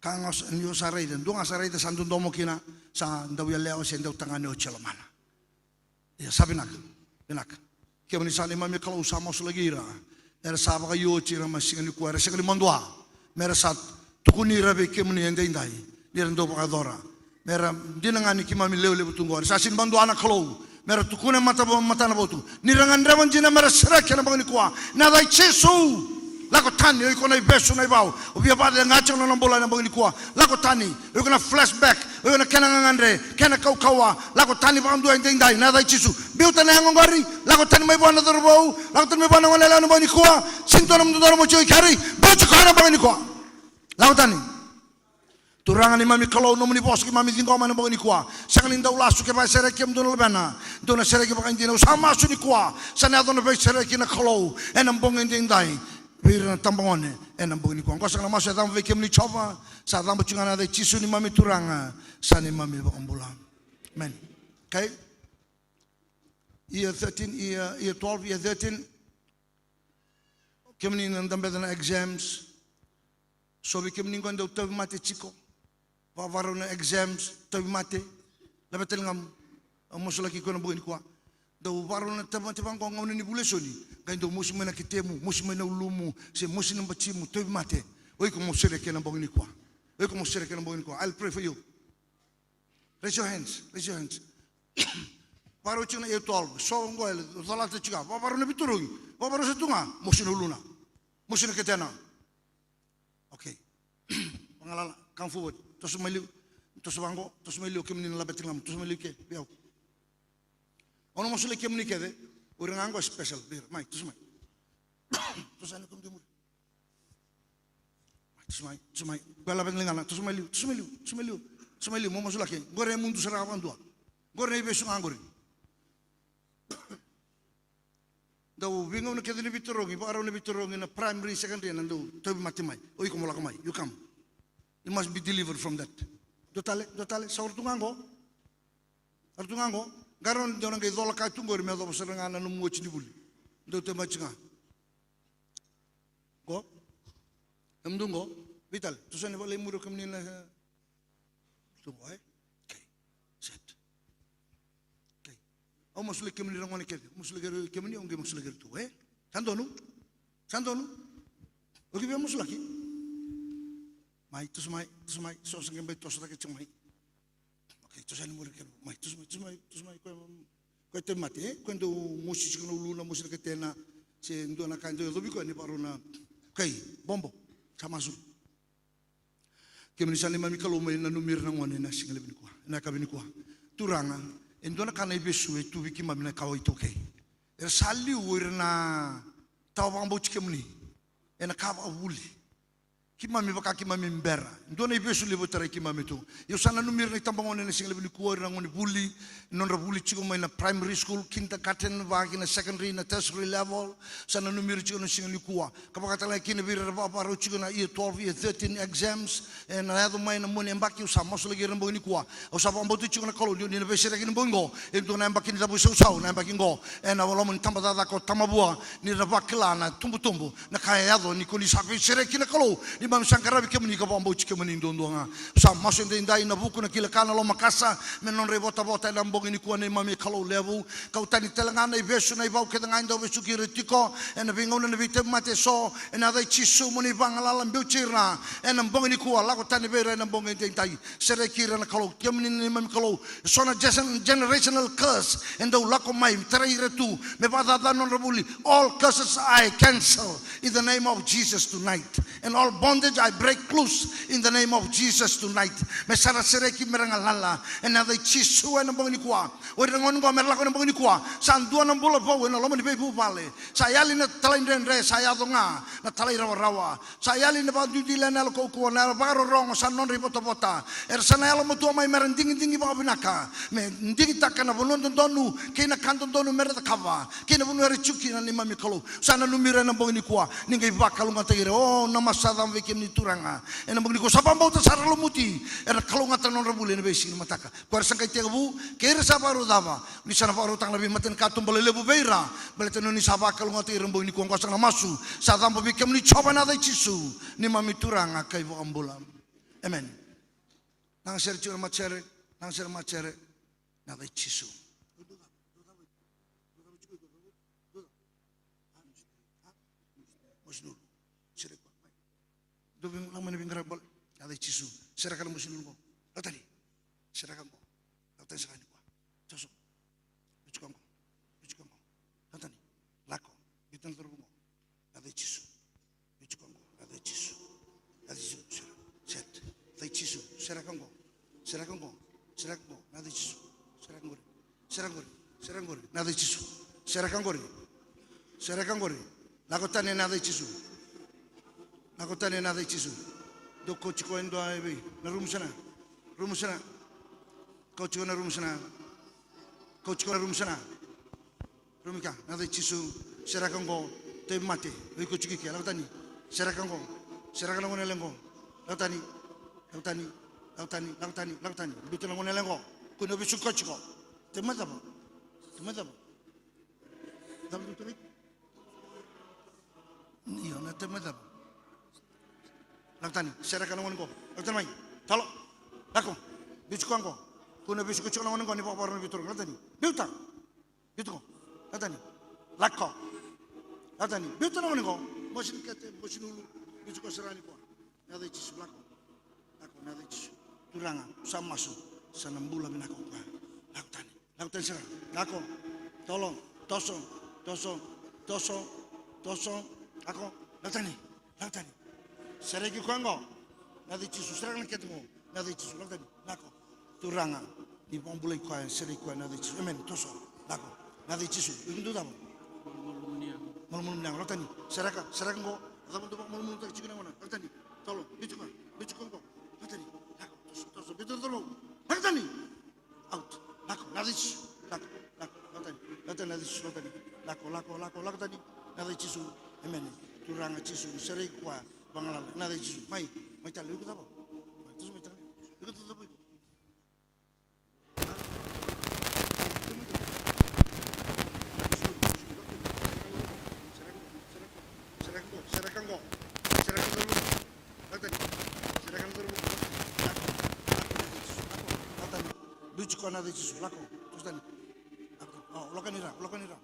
Ka ga o sa, ni o sa raica, dua ga sa raica sa dodomo kina, sa dau yalewa se dau tagane oti e lomana. Ia sa vinaka, vinaka. Kemuni sa neimami Kalou, sa masulaki ira. Era sa vakaioti ira mai siga nikua, era sega ni madua. Mera sa tukuni ira vei kemuni edaidai. Ni ra dau vakayacora. Mera dina ga ni keimami lewe levu tu qori. Sa sega ni madua na Kalou. Mera tukuna e mata, matana votu. Ni ra gadreva dina mera sereki ena bogi nikua. Na yaca i Jisu. Lako tani, o iko na ivesu, na ivau. O via vakacegati iko na nona bula ena bogi nikua. Lako tani, o iko na flashback. O iko na kena gagadre, kena kaukauwa. Lako tani vakadua edaidai, na yaca i Jisu. Biuta na yago qori, lako tani mai vua na cauravou, lako tani mai vua na gone yalewa na bogi nikua. Sega ni dua na nomudou cauravou tiko i keri, biuti koya na bogi nikua. Lako tani. Turaga neimami Kalou, nomuni vosa keimami ciqoma ena bogi nikua. Sega ni dau lasu kevaka e sereki kemudou na luvena. Dou na sereki vakaidina, au sa masu nikua. Sa na yaco na veisereki na Kalou ena bogi edaidai. Vei ira na tabagone ena bogi nikua. Qo sa na masu e cabo vei kemuni Jiova. Sa cabo tiko ga na yaca i Jisu neimami Turaga, sa neimami iVakabula. Amen. Okay? Year thirteen, year, year twelve, year thirteen. Kemuni na dabeca na exams. So vei kemuni qo e dau tauvimate tiko. Vakavakarau na exams, tauvimate. Laveta na ligamu. Au masulaki iko ena bogi nikua. Dau vakarau na tauvimate vaqo gauna ni vuli e soni. Qai dau mosi mai na ketemu, mosi mai na ulumu, se mosi na batimu, tauvimate. O iko mo sereki ena bogi nikua. O iko mo sereki ena bogi nikua. I'll pray for you. Raise your hands, raise your hands. Vakarau tiko na year twelve, so qo e colata tiko ga. Vakarau na veitarogi, vakarau sa tu ga, mosi na uluna. Mosi na ketena. Okay. Vagalala, come forward. Toso mai liu. Toso vaqo, toso mai liu, kemuni na laveta na ligamu. Toso mai liu ke, vei au. Au na masulaki kemuni kece. O ira ga qo e special, vei ira. Mai, toso mai. Toso yani kemudou muri. Toso mai, toso mai. Koya laveta na ligana, toso mai liu, toso mai liu, toso mai liu, toso mai liu, mo masulaki. Qori e mudu sara ga vakadua. Qori na ivesu ga qori. Dau veigauna kece ni veitarogi, vakarau na veitarogi na primary, secondary, na dau tauvimate mai. O iko mo lako mai, you come. You must be delivered from that. Dua tale, dua tale, sa o ratou ga qo. O ratou ga qo. Qarauna ni dau na qai cola ka tu qori me yacova sara ga na nomu oti ni vuli. Dau tauvimate ga. Qo. Kemudou qo. Vei tale. Toso yani vale i muri o kemuni na. Tu qo, e? Okay. Set. Okay. Au masulaki kemuni ra gone kece. Au masulaki ira kemuni, au qai masulaki ira tu, e? Sa donu? Sa donu? O ki via masulaki? Mai, toso mai, toso mai. So sa qai bai toso cake tiko mai. Okay, toso yani muri kena. Mai, toso mai, toso mai, toso mai. Koya, koya tauvimate, e? Koya dau mosi tiko na uluna, mosi na ketena. Se dua na ka e dau yacovi koya ni vakarau na. Okay, bobo. Sa masu. Kemuni sa neimami Kalou, mai nanumi ira na gone ena siga levu nikua, ena yakavi nikua. Turaga, e dua na ka na ivesu e tu vei keimami na kawa iTaukei. Era sa liu o ira na tawa vakabauti kemuni ena ka vakavuli. Keimami vaka keimami bera. Dua na ivesu levu e tarai keimami tu. Ia au sa nanumi ira na itabagone ena siga levu nikua, ira na gone vuli, nodra vuli tiko mai na primary school, kindergarten, vaka kina secondary, na tertiary level. Sa nanumi ira tiko na siga nikua. Ka vakatalega kina vei ira era vakavakarau tiko na year twelve, year thirteen exams. Ena yaco mai na mua ni yabaki, au sa masulaki ira na bogi nikua. Au sa vakabauta tiko na Kalou ni, ni na veisereki na bogi qo. E dua na yabaki ni cavuisausau, na yabaki qo. Ena loma ni tabacakacaka o Tamavua, ni ra vakila na tubutubu. Na ka e yaco, ni ko ni sa veisereki na Kalou. Neimami sa qaravi kemuni ka vakabauti kemuni duadua ga. Sa masu edaidai na vuku, na kila, ka na lomakasa me nodra ivotavota ena bogi nikua, neimami Kalou levu. Kau tani tale ga na ivesu, na ivau kece ga e dau vesuki ira tiko ena veigauna, na veitauvimate eso, ena yaca i Jisu mo ni vagalala, biuti ira ena bogi nikua, lako tani vei ira ena bogi edaidai. Sereki ira na Kalou, kemuni na neimami Kalou. So na gen-, generational curse e dau lako mai, tarai ira tu me vakacaca na nodra vuli. All curses I cancel in the name of Jesus tonight. And all bondage I break loose in the name of Jesus tonight. Me sa ra sereki, me ra galala ena yaca i Jisu ena bogi nikua. O ira na gone qo me ra lako ena bogi nikua, sa dua na bula vou ena loma ni veivuvale. Sa yali na talaidredre, sa yaco ga na talairawarawa. Sa yali na vakaduiduile ena yalo kaukauwa, na yalo vakarorogo, sa nodra ivotavota. Era sa na yalomatua mai me ra digidigi vakavinaka, me digitaka na vanua dodonu kei na ka dodonu me ra cakava, kei na vanua era tiko kina, neimami Kalou. Sa nanumi ira ena bogi nikua, ni qai vakalougatataki ira. O, na masu sa cava vei kemuni Turaga ena bogi nikua. Sa vakabauta sara, lumuti, era kalougata na nodra vuli ena veisiga ni mataka. Ko ira sa qai tekivu kei ira sa vakarau cava, ni sa na vakarautaka na veimatani katuba lelevu vei ira. Baleta ni oni sa vakalougatataki ira ena bogi nikua. Qo sa na masu sa cabo vei kemuni Jiova ena yaca i Jisu, neimami Turaga ka iVakabula. Emeni. Laga sere tiko na matasere, laga sere matasere, ena yaca i Jisu. Mosinulu. Sere koya. Dou vei, lako mai na veiqaravi bole. Yaca i Jisu. Sereka na mosinulu qo. Lako tani. Sereka qo. Lako tani saka nikua. Toso. Biuti koya qo. Biuti koya qo. Lako tani. Lako. Biuta na cauravou qo. Yaca i Jisu. Biuti koya qo. Yaca i Jisu. Yaca i Jisu. Sere. Set. Yaca i Jisu. Sereka qo. Sereka qo. Sereka qo. Yaca i Jisu. Sereka qori. Sereka qori. Sereka qori. Ena yaca i Jisu. Sereka qori. Sereka qori. Lako tani ena yaca i Jisu. Lako tani ena yaca i Jisu. Dou kauti koya e dua e vei. Na rumu sana. Rumu sana. Kauti koya na rumu sana. Kauti koya na rumu sana. Rumi ka, na yaca i Jisu. Sereka qo. Tauvimate. Vei kauti koya i ke. Lako tani. Sereka qo. Sereka na gone yalewa qo. Lako tani. Lako tani. Lako tani. Lako tani. Lako tani. Biuta na gone yalewa qo. Kua ni o vesuki koya tiko. Tauvimate cava? Tauvimate cava? Cava dou tarai? Io, na tauvimate cava? Lako tani, sereka na gone qo. Lako tani mai. Talo. Lako. Biuti koya qo. Kua ni o vesuki koya tiko na gone qo ni vakavakarau na veitaro. Lako tani. Biuta. Biuta qo. Lako tani. Lako. Lako tani. Biuta na gone qo. Mosi ni kete, mosi ni ulu. Biuti koya sara nikua. Na yaca i Jisu, lako. Lako, na yaca i Jisu. Turaga, sa masu. Sa na bula vinaka o koya. Lako tani. Lako tani sara. Lako. Tolo. Toso. Toso. Toso. Toso. Lako. Lako tani. Lako tani. Sereki koya qo. Na yaca i Jisu. Sereka na kete qo. Na yaca i Jisu. Lako tani. Lako. Turaga, ni vakabulai koya, sereki koya ena yaca i Jisu. Emeni. Toso. Lako. Na yaca i Jisu. Iko dau cava? Malumalumu ni yago. Malumalumu ni yago. Lako tani. Sereka, sereka qo. A cava dou vakamalumalumutaka tiko na gone? Lako tani. Tolo. Biuti koya. Biuti koya qo. Lako tani. Lako. Toso, toso. Biuta na cauravou. Lako tani. Out. Lako. Na yaca i Jisu. Lako. Lako. Lako tani. Lako tani. Na yaca i Jisu. Lako tani. Lako, lako, lako tani. Na yaca i Jisu. Emeni. Turaga Jisu. Ni sereki koya. Vagalala. Na yaca i Jisu. Mai. Mai tale. Iko cava? Mai. Toso mai tale. Iko cava? Biuti koya na yaca i Jisu, lako, toso tani. Lako, o, ulaka ni ra, ulaka ni ra.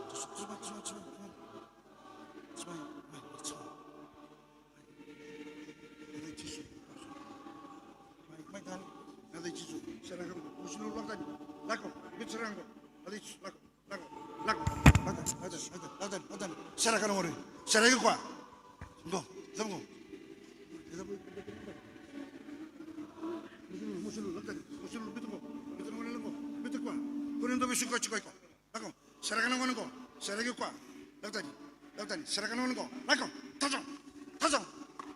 Toso, toso mai, toso mai, toso mai. Toso mai, mai, mai, toso mai. Mai, mai, Jisu. Mai, mai, tani. Na yaca i Jisu. Sereka qo. Mosi ni ulu, lako tani. Lako. Biuta, sereka qo. Na yaca i Jisu. Lako. Lako. Lako. Lako tani, lako tani, lako tani, lako tani. Sereka na gone. Sereki koya. Qo. Cava qo? Mosi ni ulu, mosi ni ulu, lako tani. Mosi ni ulu, biuta qo. Biuta na gone yalewa qo. Biuta koya. Kua ni dou vesuki koya tiko. Lako. Sereka na gone qo. Sereki koya. Lako tani. Lako tani. Sereka na gone qo. Lako. Toso. Toso.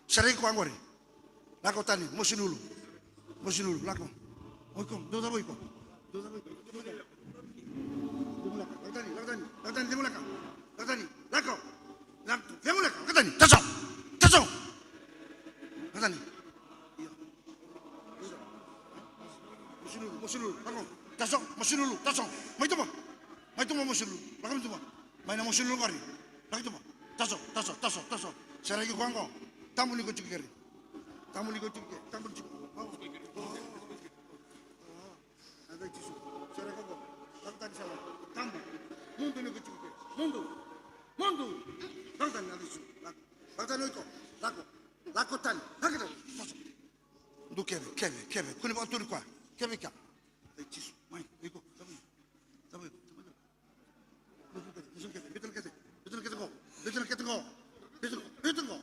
Sereki koya qori. Lako tani. Mosi ni ulu. Mosi ni ulu. Lako. O iko. Dou cava o iko? Dou cava o iko? Cegu leka. Lako tani. Lako tani. Lako tani. Cegu leka. Lako tani. Lako. Lako. Cegu leka. Lako tani. Toso. Toso. Lako tani. Io. Mosi ni ulu. Mosi ni ulu. Lako. Taso, mosi lulu, taso. Mai tuba. Mai tuba, mosi lulu. Lako mai tuba. Mai na mosi lulu qori. Lako tuba. Taso, taso, taso, taso. Sereki koya qo. Tabu ni ko tiko keri. Tabu ni ko tiko keri. Tabu ni tiko. Yaca i Jisu. Sereki koya qo. Lako tani sara. Tabu. Mudu ni ko tiko keri. Mudu. Mudu. Lako tani, yaca i Jisu. Lako. Lako tani o iko. Lako. Lako tani. Lako tani. Taso. Du keve, keve, keve. Kua ni vakaturi koya. Keve kea. Yaca i Jisu. Mai, iko. Tabu. Tabu, tabu, tabu. Biuta na kete, biuta na kete, biuta na kete qo, biuta na kete qo, biuta qo, biuta qo.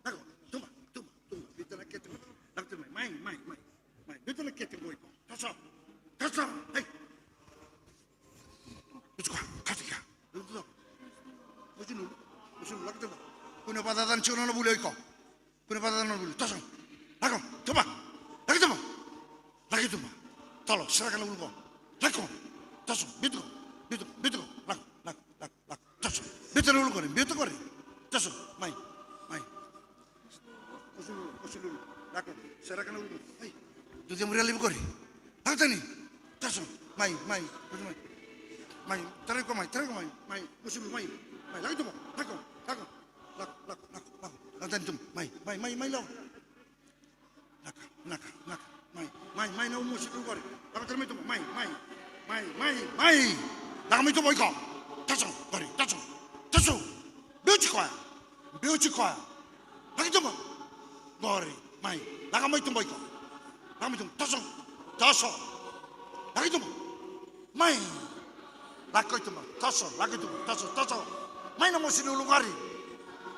Lako, tuba, tuba, tuba, biuta na kete qo. Lako tu mai, mai, mai, mai, mai, biuta na kete qo iko. Taso, taso, ei. Biuta qo, kati ka. Biuta qo. Mosi lulu, mosi lulu, lako tuba. Kua ni vakacacana tiko na nona vuli o iko. Kua ni vakacacana na vuli. Taso. Lako. Tuba. Laki tuba. Laki tuba. Talo. Sereka na vuli qo. Lako. Taso. Biuta qo. Biuta qo. Biuta qo. Lako. Lako. Lako. Lako. Taso. Biuta na vuli qori. Biuta qori. Taso. Mai. Mai. Kosi lulu. Kosi lulu. Lako. Sereka na vuli qo. Mai. Dua, cei muria laivi qori. Lako tani. Taso. Mai. Mai. Taso mai. Mai. Tarai koya mai. Tarai koya mai. Mai. Kosi lulu mai. Mai. Laki tuba. Lako. Lako. Lako, lako, lako, lako. Lako tani tuba. Mai, mai, mai, mai, lako. Lako, lako, lako. Mai, mai, mai, na umu si tu qori. Lako tani mai tuba. Mai, mai, mai, mai, mai. Lako mai tuba iko. Taso, qori, taso. Taso. Biuti koya. Biuti koya. Laki tuba. Qori. Mai. Lako mai tuba iko. Lako mai tuba. Taso. Taso. Laki tuba. Mai. Lako i tuba. Taso. Laki tuba. Taso. Taso. Mai na mosi lulu qori.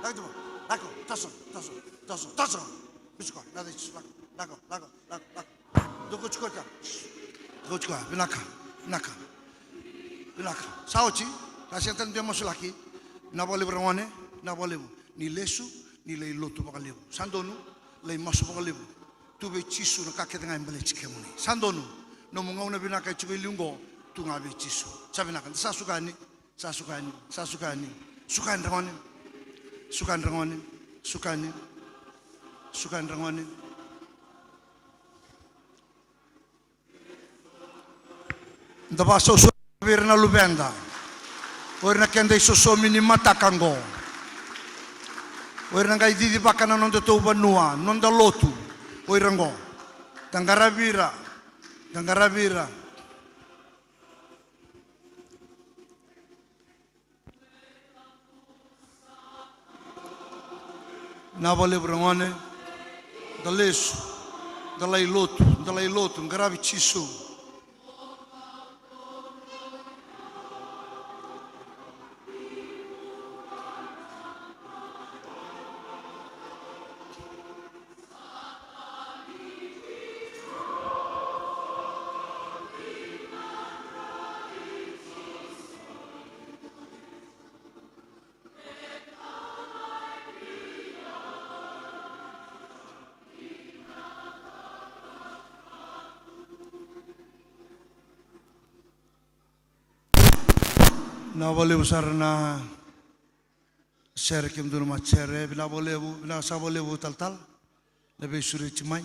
Laki tuba. Lako. Taso. Taso. Taso. Taso. Biuti koya. Lako, lako, lako, lako, lako. Doko tiko ka. Doko tiko. Vinaka. Vinaka. Vinaka. Sa oti. Ka sega tale ni dua e masulaki. Vinaka vakalevu ragone. Vinaka vakalevu. Ni lesu. Ni lai lotu vakalevu. Sa donu. Lai masu vakalevu. Tu vei Jisu na ka kece ga e baleti kemuni. Sa donu. Nomu gauna vinaka e tiko e liu oqo. Tu ga vei Jisu. Sa vinaka. Sa suka yani. Sa suka yani. Sa suka yani. Suka yani ragone. Suka yani ragone. Suka yani. Suka yani ragone. Da vakasausau vei ira na luveda. O ira na keda isosomi ni mataka oqo. O ira na qai cicivaka na nodatou vanua, noda lotu. O ira oqo. Da qaravi ira. Da qaravi ira. Vinaka vakalevu ragone. Da lesu. Da lai lotu. Da lai lotu. Qaravi Jisu. Vinaka vakalevu sara na sere, kemudou na matasere, vinaka vakalevu, vinaka saka vakalevu talatala na veisureti mai.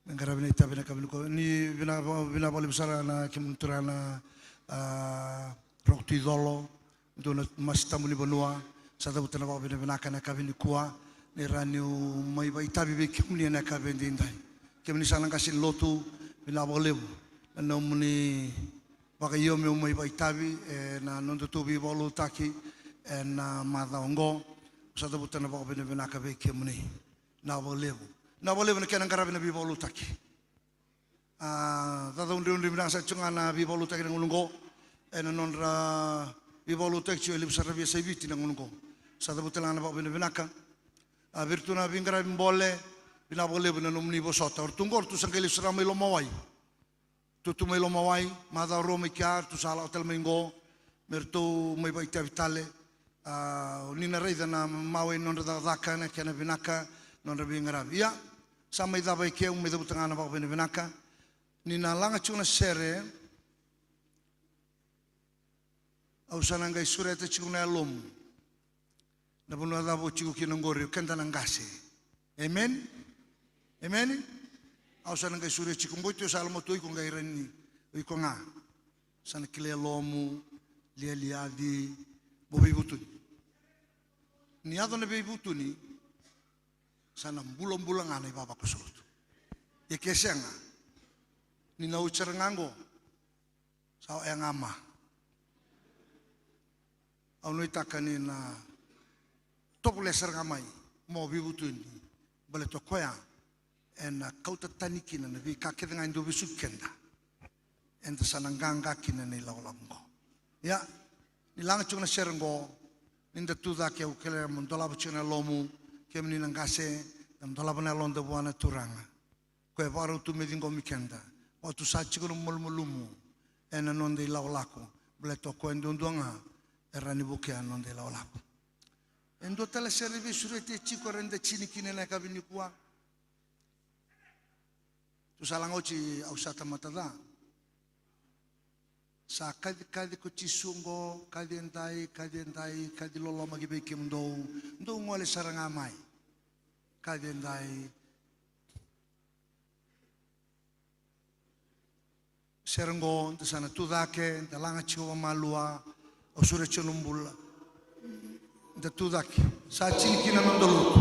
Me qaravi na itavi ena yakavi nikua. Ni vinaka, vinaka vakalevu sara na kemuni turaga na, a, Roko Tui Colo, dou na masi tabu ni vanua, sa cavuta na vakavinavinaka ena yakavi nikua, ni rawa niu mai vakaitavi vei kemuni ena yakavi edaidai. Kemuni saka na qase ni lotu, vinaka vakalevu na nomuni vakaio meu mai vakaitavi ena nodatou veivakalotutaki ena macawa oqo. Sa cavuta na vakavinavinaka vei kemuni. Vinaka vakalevu. Vinaka vakalevu na kena qaravi na veivakalotutaki. A, caucaudrevudrevu vinaka sara tiko ga na veivakalotutaki na gauna oqo. Ena nodra veivakalotutaki tiko e levu sara na veiyasai Viti na gauna oqo. Sa cavuta tale ga na vakavinavinaka. A, vei iratou na veiqaravi bole, vinaka vakalevu na nomuni vosota. O ratou oqo, ratou sa qai lesu sara mai Lomawai. Ratou tu mai Lomawai, macawa rua mai kea, ratou sa lako tale mai qo, me ratou mai vakaitavi tale. A, ni na raica na mawe ni nodra cakacaka, na kena vinaka, nodra veiqaravi. Ia, sa mai cava e ke, au mai cavuta ga na vakavinavinaka. Ni na laga tiko na sere, au sa na qai sureta tiko na yalomu. Na vanua cava o tiko kina oqori, o keda na qase. Emeni? Emeni? Au sa na qai sureta tiko, boi tu, au sa yalomatua iko qai rawa ni O iko ga sa na kilai lomu, lialiaci, mo veivutuni. Ni yaco na veivutuni, sa na bulabula ga na ivavakoso lotu. Ia ke sega, ni na oti sara ga oqo, sa oya ga ma. Au nuitaka ni na tovolea sara ga mai mo veivutuni, baleta o koya ena kauta tani kina na veika kece ga e dau vesuki keda. Eda sa na qaqa kina na ilakolako oqo. Ia, ni laga tiko na sere oqo, ni da tu cake, au kerea mo dolava tiko na yalomu. Kemuni na qase, da dolava na yaloda vua na Turaga. Koya e vakarau tu me ciqomi keda, vakatusa tiko na malumalumu ena noda ilakolako, baleta o koya duadua ga e rawa ni vukea na noda ilakolako. E dua tale sere veisureti e tiko, era da tini kina ena yakavi nikua. Tu sa laga oti, au sa tamata ca. Sa kaci, kaci ko Jisu oqo, kaci edai, kaci edai, kaci loloma ki vei kemudou. Dou gole sara ga mai. Kaci edai. Sere oqo, da sa na tu cake, da laga tiko vakamalua, au sureti au na bula. Da tu cake, sa tini kina na noda lotu.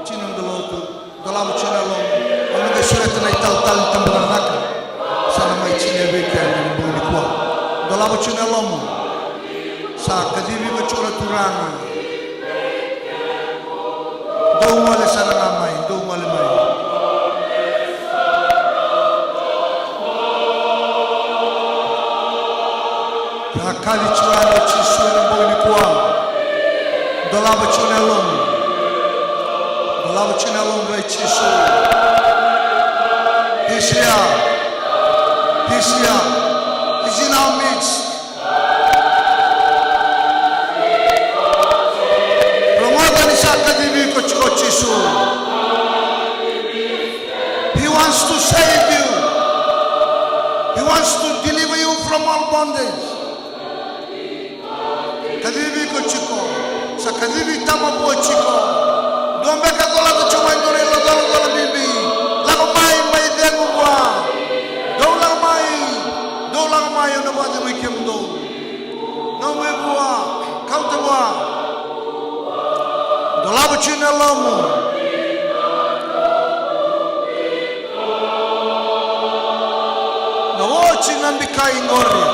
Tini na noda lotu, dolava tiko na yalomu. Au na qai sureta na italatala ni tabacakacaka. Sa na mai tini vei keda ena bogi nikua. Dolava tiko na yalomu. Sa kacivi iko tiko na Turaga. Dou gole sara ga mai, dou gole mai. Sa kaci tiko yani o Jisu ena bogi nikua. Dolava tiko na yalomu. Dolava tiko na yalomu vei Jisu. He's here. He's here. He's in our midst. Rogoca ni sa kacivi iko tiko o Jisu. He wants to save you. He wants to deliver you from all bondage. Kacivi iko tiko. Sa kacivi tama vua tiko. Dua beka e colata tiko mai dua na ilacolacola bibi. Lako mai, mai cegu vua. Dou lako mai. Dou lako mai, au na vakacegui kemudou. Nomu ivua, kauta vua. Dolava tiko na yalomu. Na oti na bikai qori.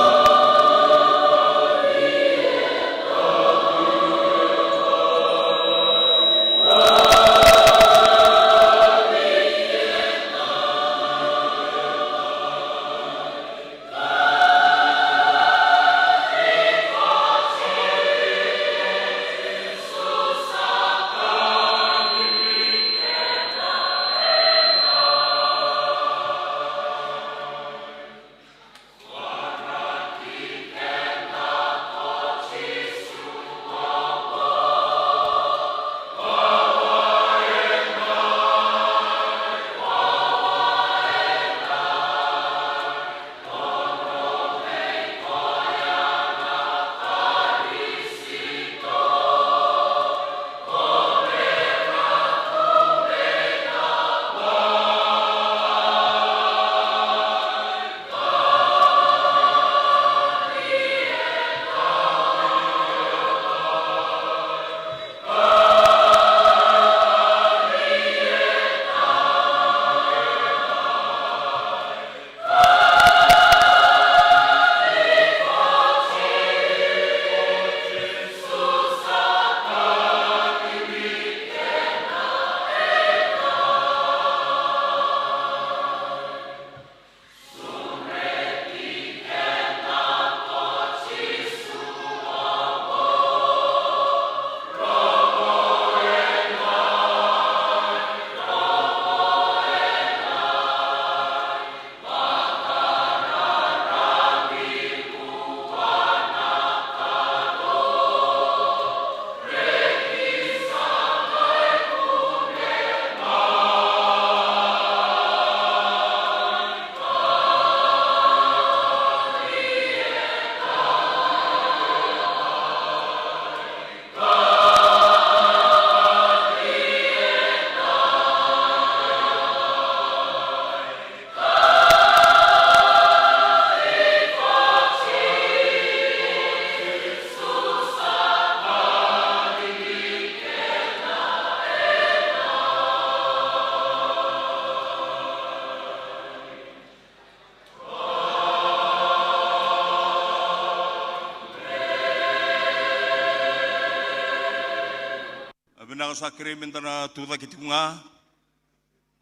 sa kerei meda na tucake tiko ga.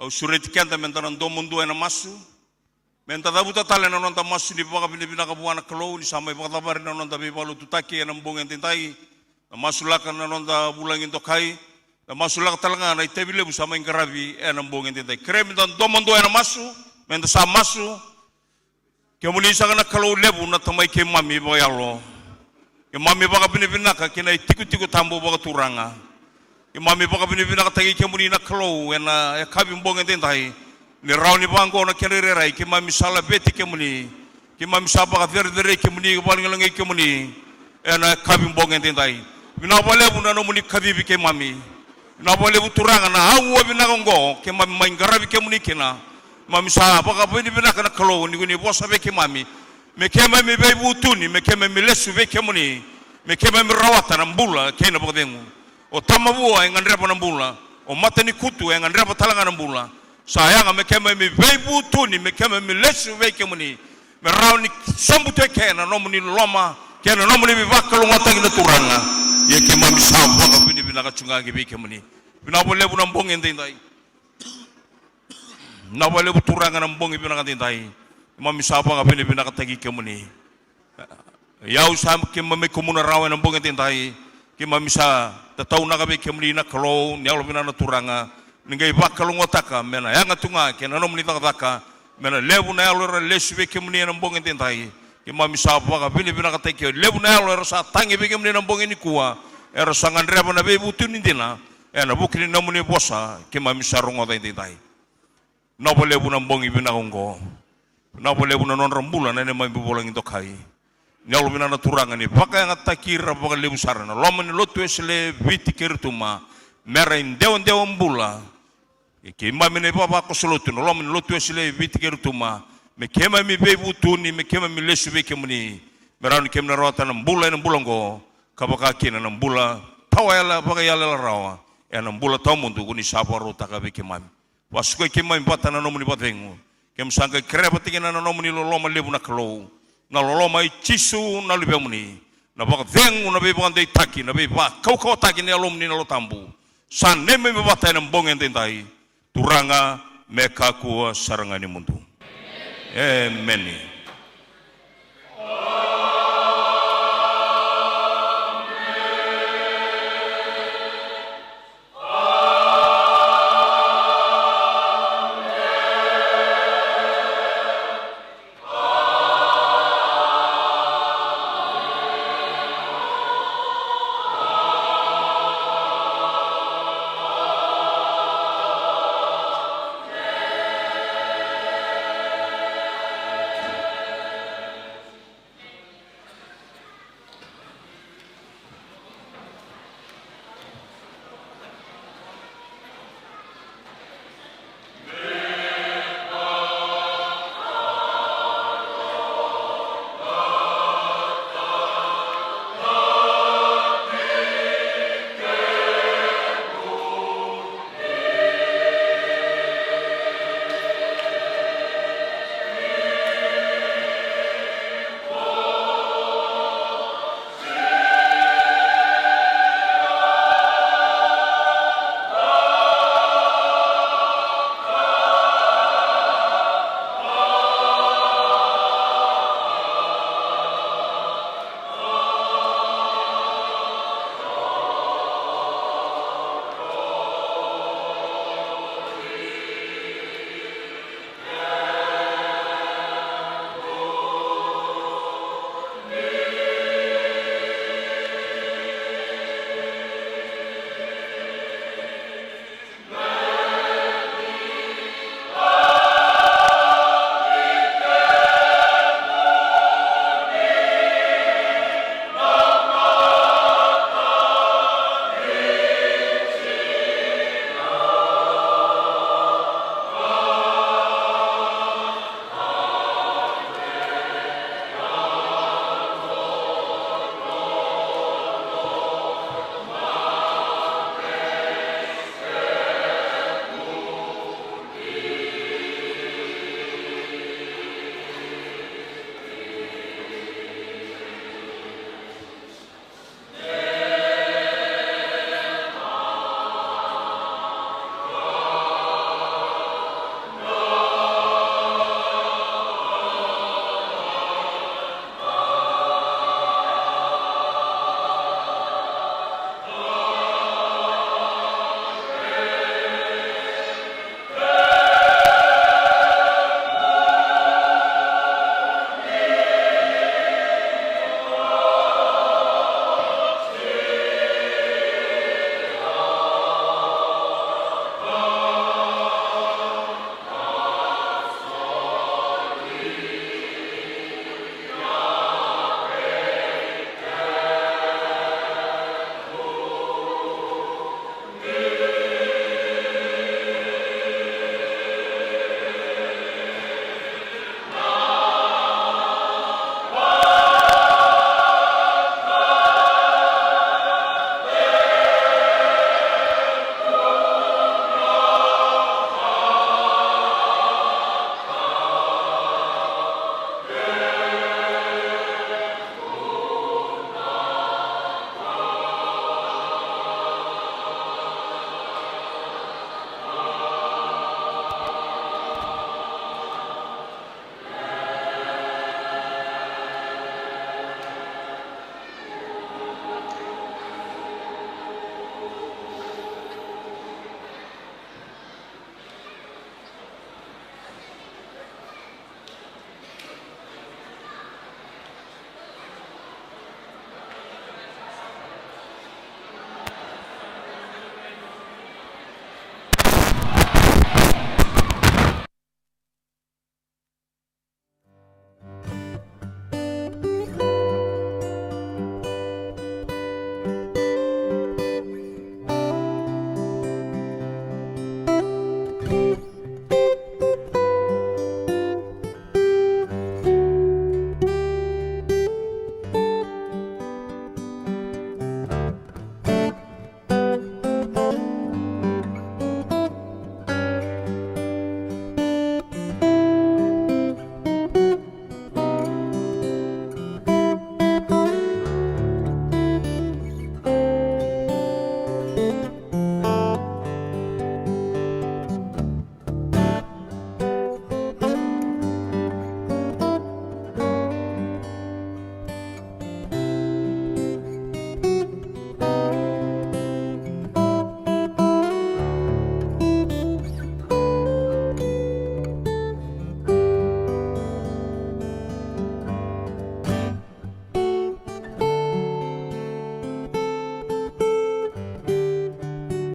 Au sureti keda meda na domodua ena masu. Meda cavuta tale na noda masu ni vakavinavinaka vua na Kalou ni sa mai vakacavari na noda veivakalotutaki ena bogi edaidai. Na masulaka na noda vulagi dokai. Na masulaka tale ga na itavi levu sa mai qaravi ena bogi edaidai. Kerei meda domodua ena masu. Meda sa masu. Kemuni saka na Kalou levu na Tamai keimami vakayalo. Keimami vakavinavinaka kei na itikotiko tabu vakaturaga. Keimami vakavinavinakataki kemuni na Kalou ena yakavi bogi edaidai. Ni rawa ni vaqo na kena irairai keimami sa laveti kemuni. Keimami sa vakacerecerei kemuni, vakalagilagi kemuni. Ena yakavi bogi edaidai. Vinaka vakalevu na nomuni kacivi keimami. Vinaka vakalevu Turaga na aua vinaka oqo keimami mai qaravi kemuni kina. Keimami sa vakavinavinaka na Kalou ni koni vosa vei keimami. Me keimami veivutuni, me keimami lesu vei kemuni. Me keimami rawata na bula kei na vakacegu. O tamavua e gadreva na bula. O matanikutu e gadreva tale ga na bula. Sa yaga me keimami veivutuni, me keimami lesu vei kemuni. Me rawa ni sobu tu eke na nomuni loloma kei na nomuni veivakalougatataki na Turaga. Ia keimami sa vakavinavinaka tu ga ki vei kemuni. Vinaka vakalevu na bogi edaidai. Vinaka vakalevu Turaga na bogi vinaka edaidai. Keimami sa vakavinavinakataki kemuni. Ia au sa keimami kumuna rawa ena bogi edaidai. Keimami sa tataunaka vei kemuni na Kalou, ni yalovinaka na Turaga. Ni qai vakalougatataka me na yaga tu ga kei na nomuni cakacaka. Me na levu na yalo era lesu vei kemuni ena bogi edaidai. Keimami sa vakavinavinakataki, levu na yalo era sa tagi vei kemuni na bogi nikua. Era sa gadreva na veivutuni dina. Ena vuku ni nomuni vosa keimami sa rogoca edaidai. Vinaka vakalevu na bogi vinaka oqo. Vinaka vakalevu na nodra bula na neimami vulagi dokai. Ni yalovinaka na Turaga ni vakayagataki ira vakalevu sara na loma ni Lotu Wesele Viti kei Rotuma. Mera idewadewa bula. E keimami na ivavakoso lotu na loma ni Lotu Wesele Viti kei Rotuma. Me keimami veivutuni, me keimami lesu vei kemuni. Me rawa ni keimami na rawata na bula ena bula oqo. Ka vaka kina na bula tawa yala vakaiyalayala rawa. Ena bula tawamudu ko ni sa vakarautaka vei keimami. Vakasukai keimami vata na nomuni vakacegu. Keimami sa qai kerea vata kina na nomuni loloma levu na Kalou. Na loloma i Jisu na Luvemuni. Na vakacegu, na veivakadeitaki, na veivakaukauwataki ni Yalomuni na Yalo Tabu. Sa neimami vata ena bogi edaidai. Turaga me kakua sara ga ni mudu. Emeni.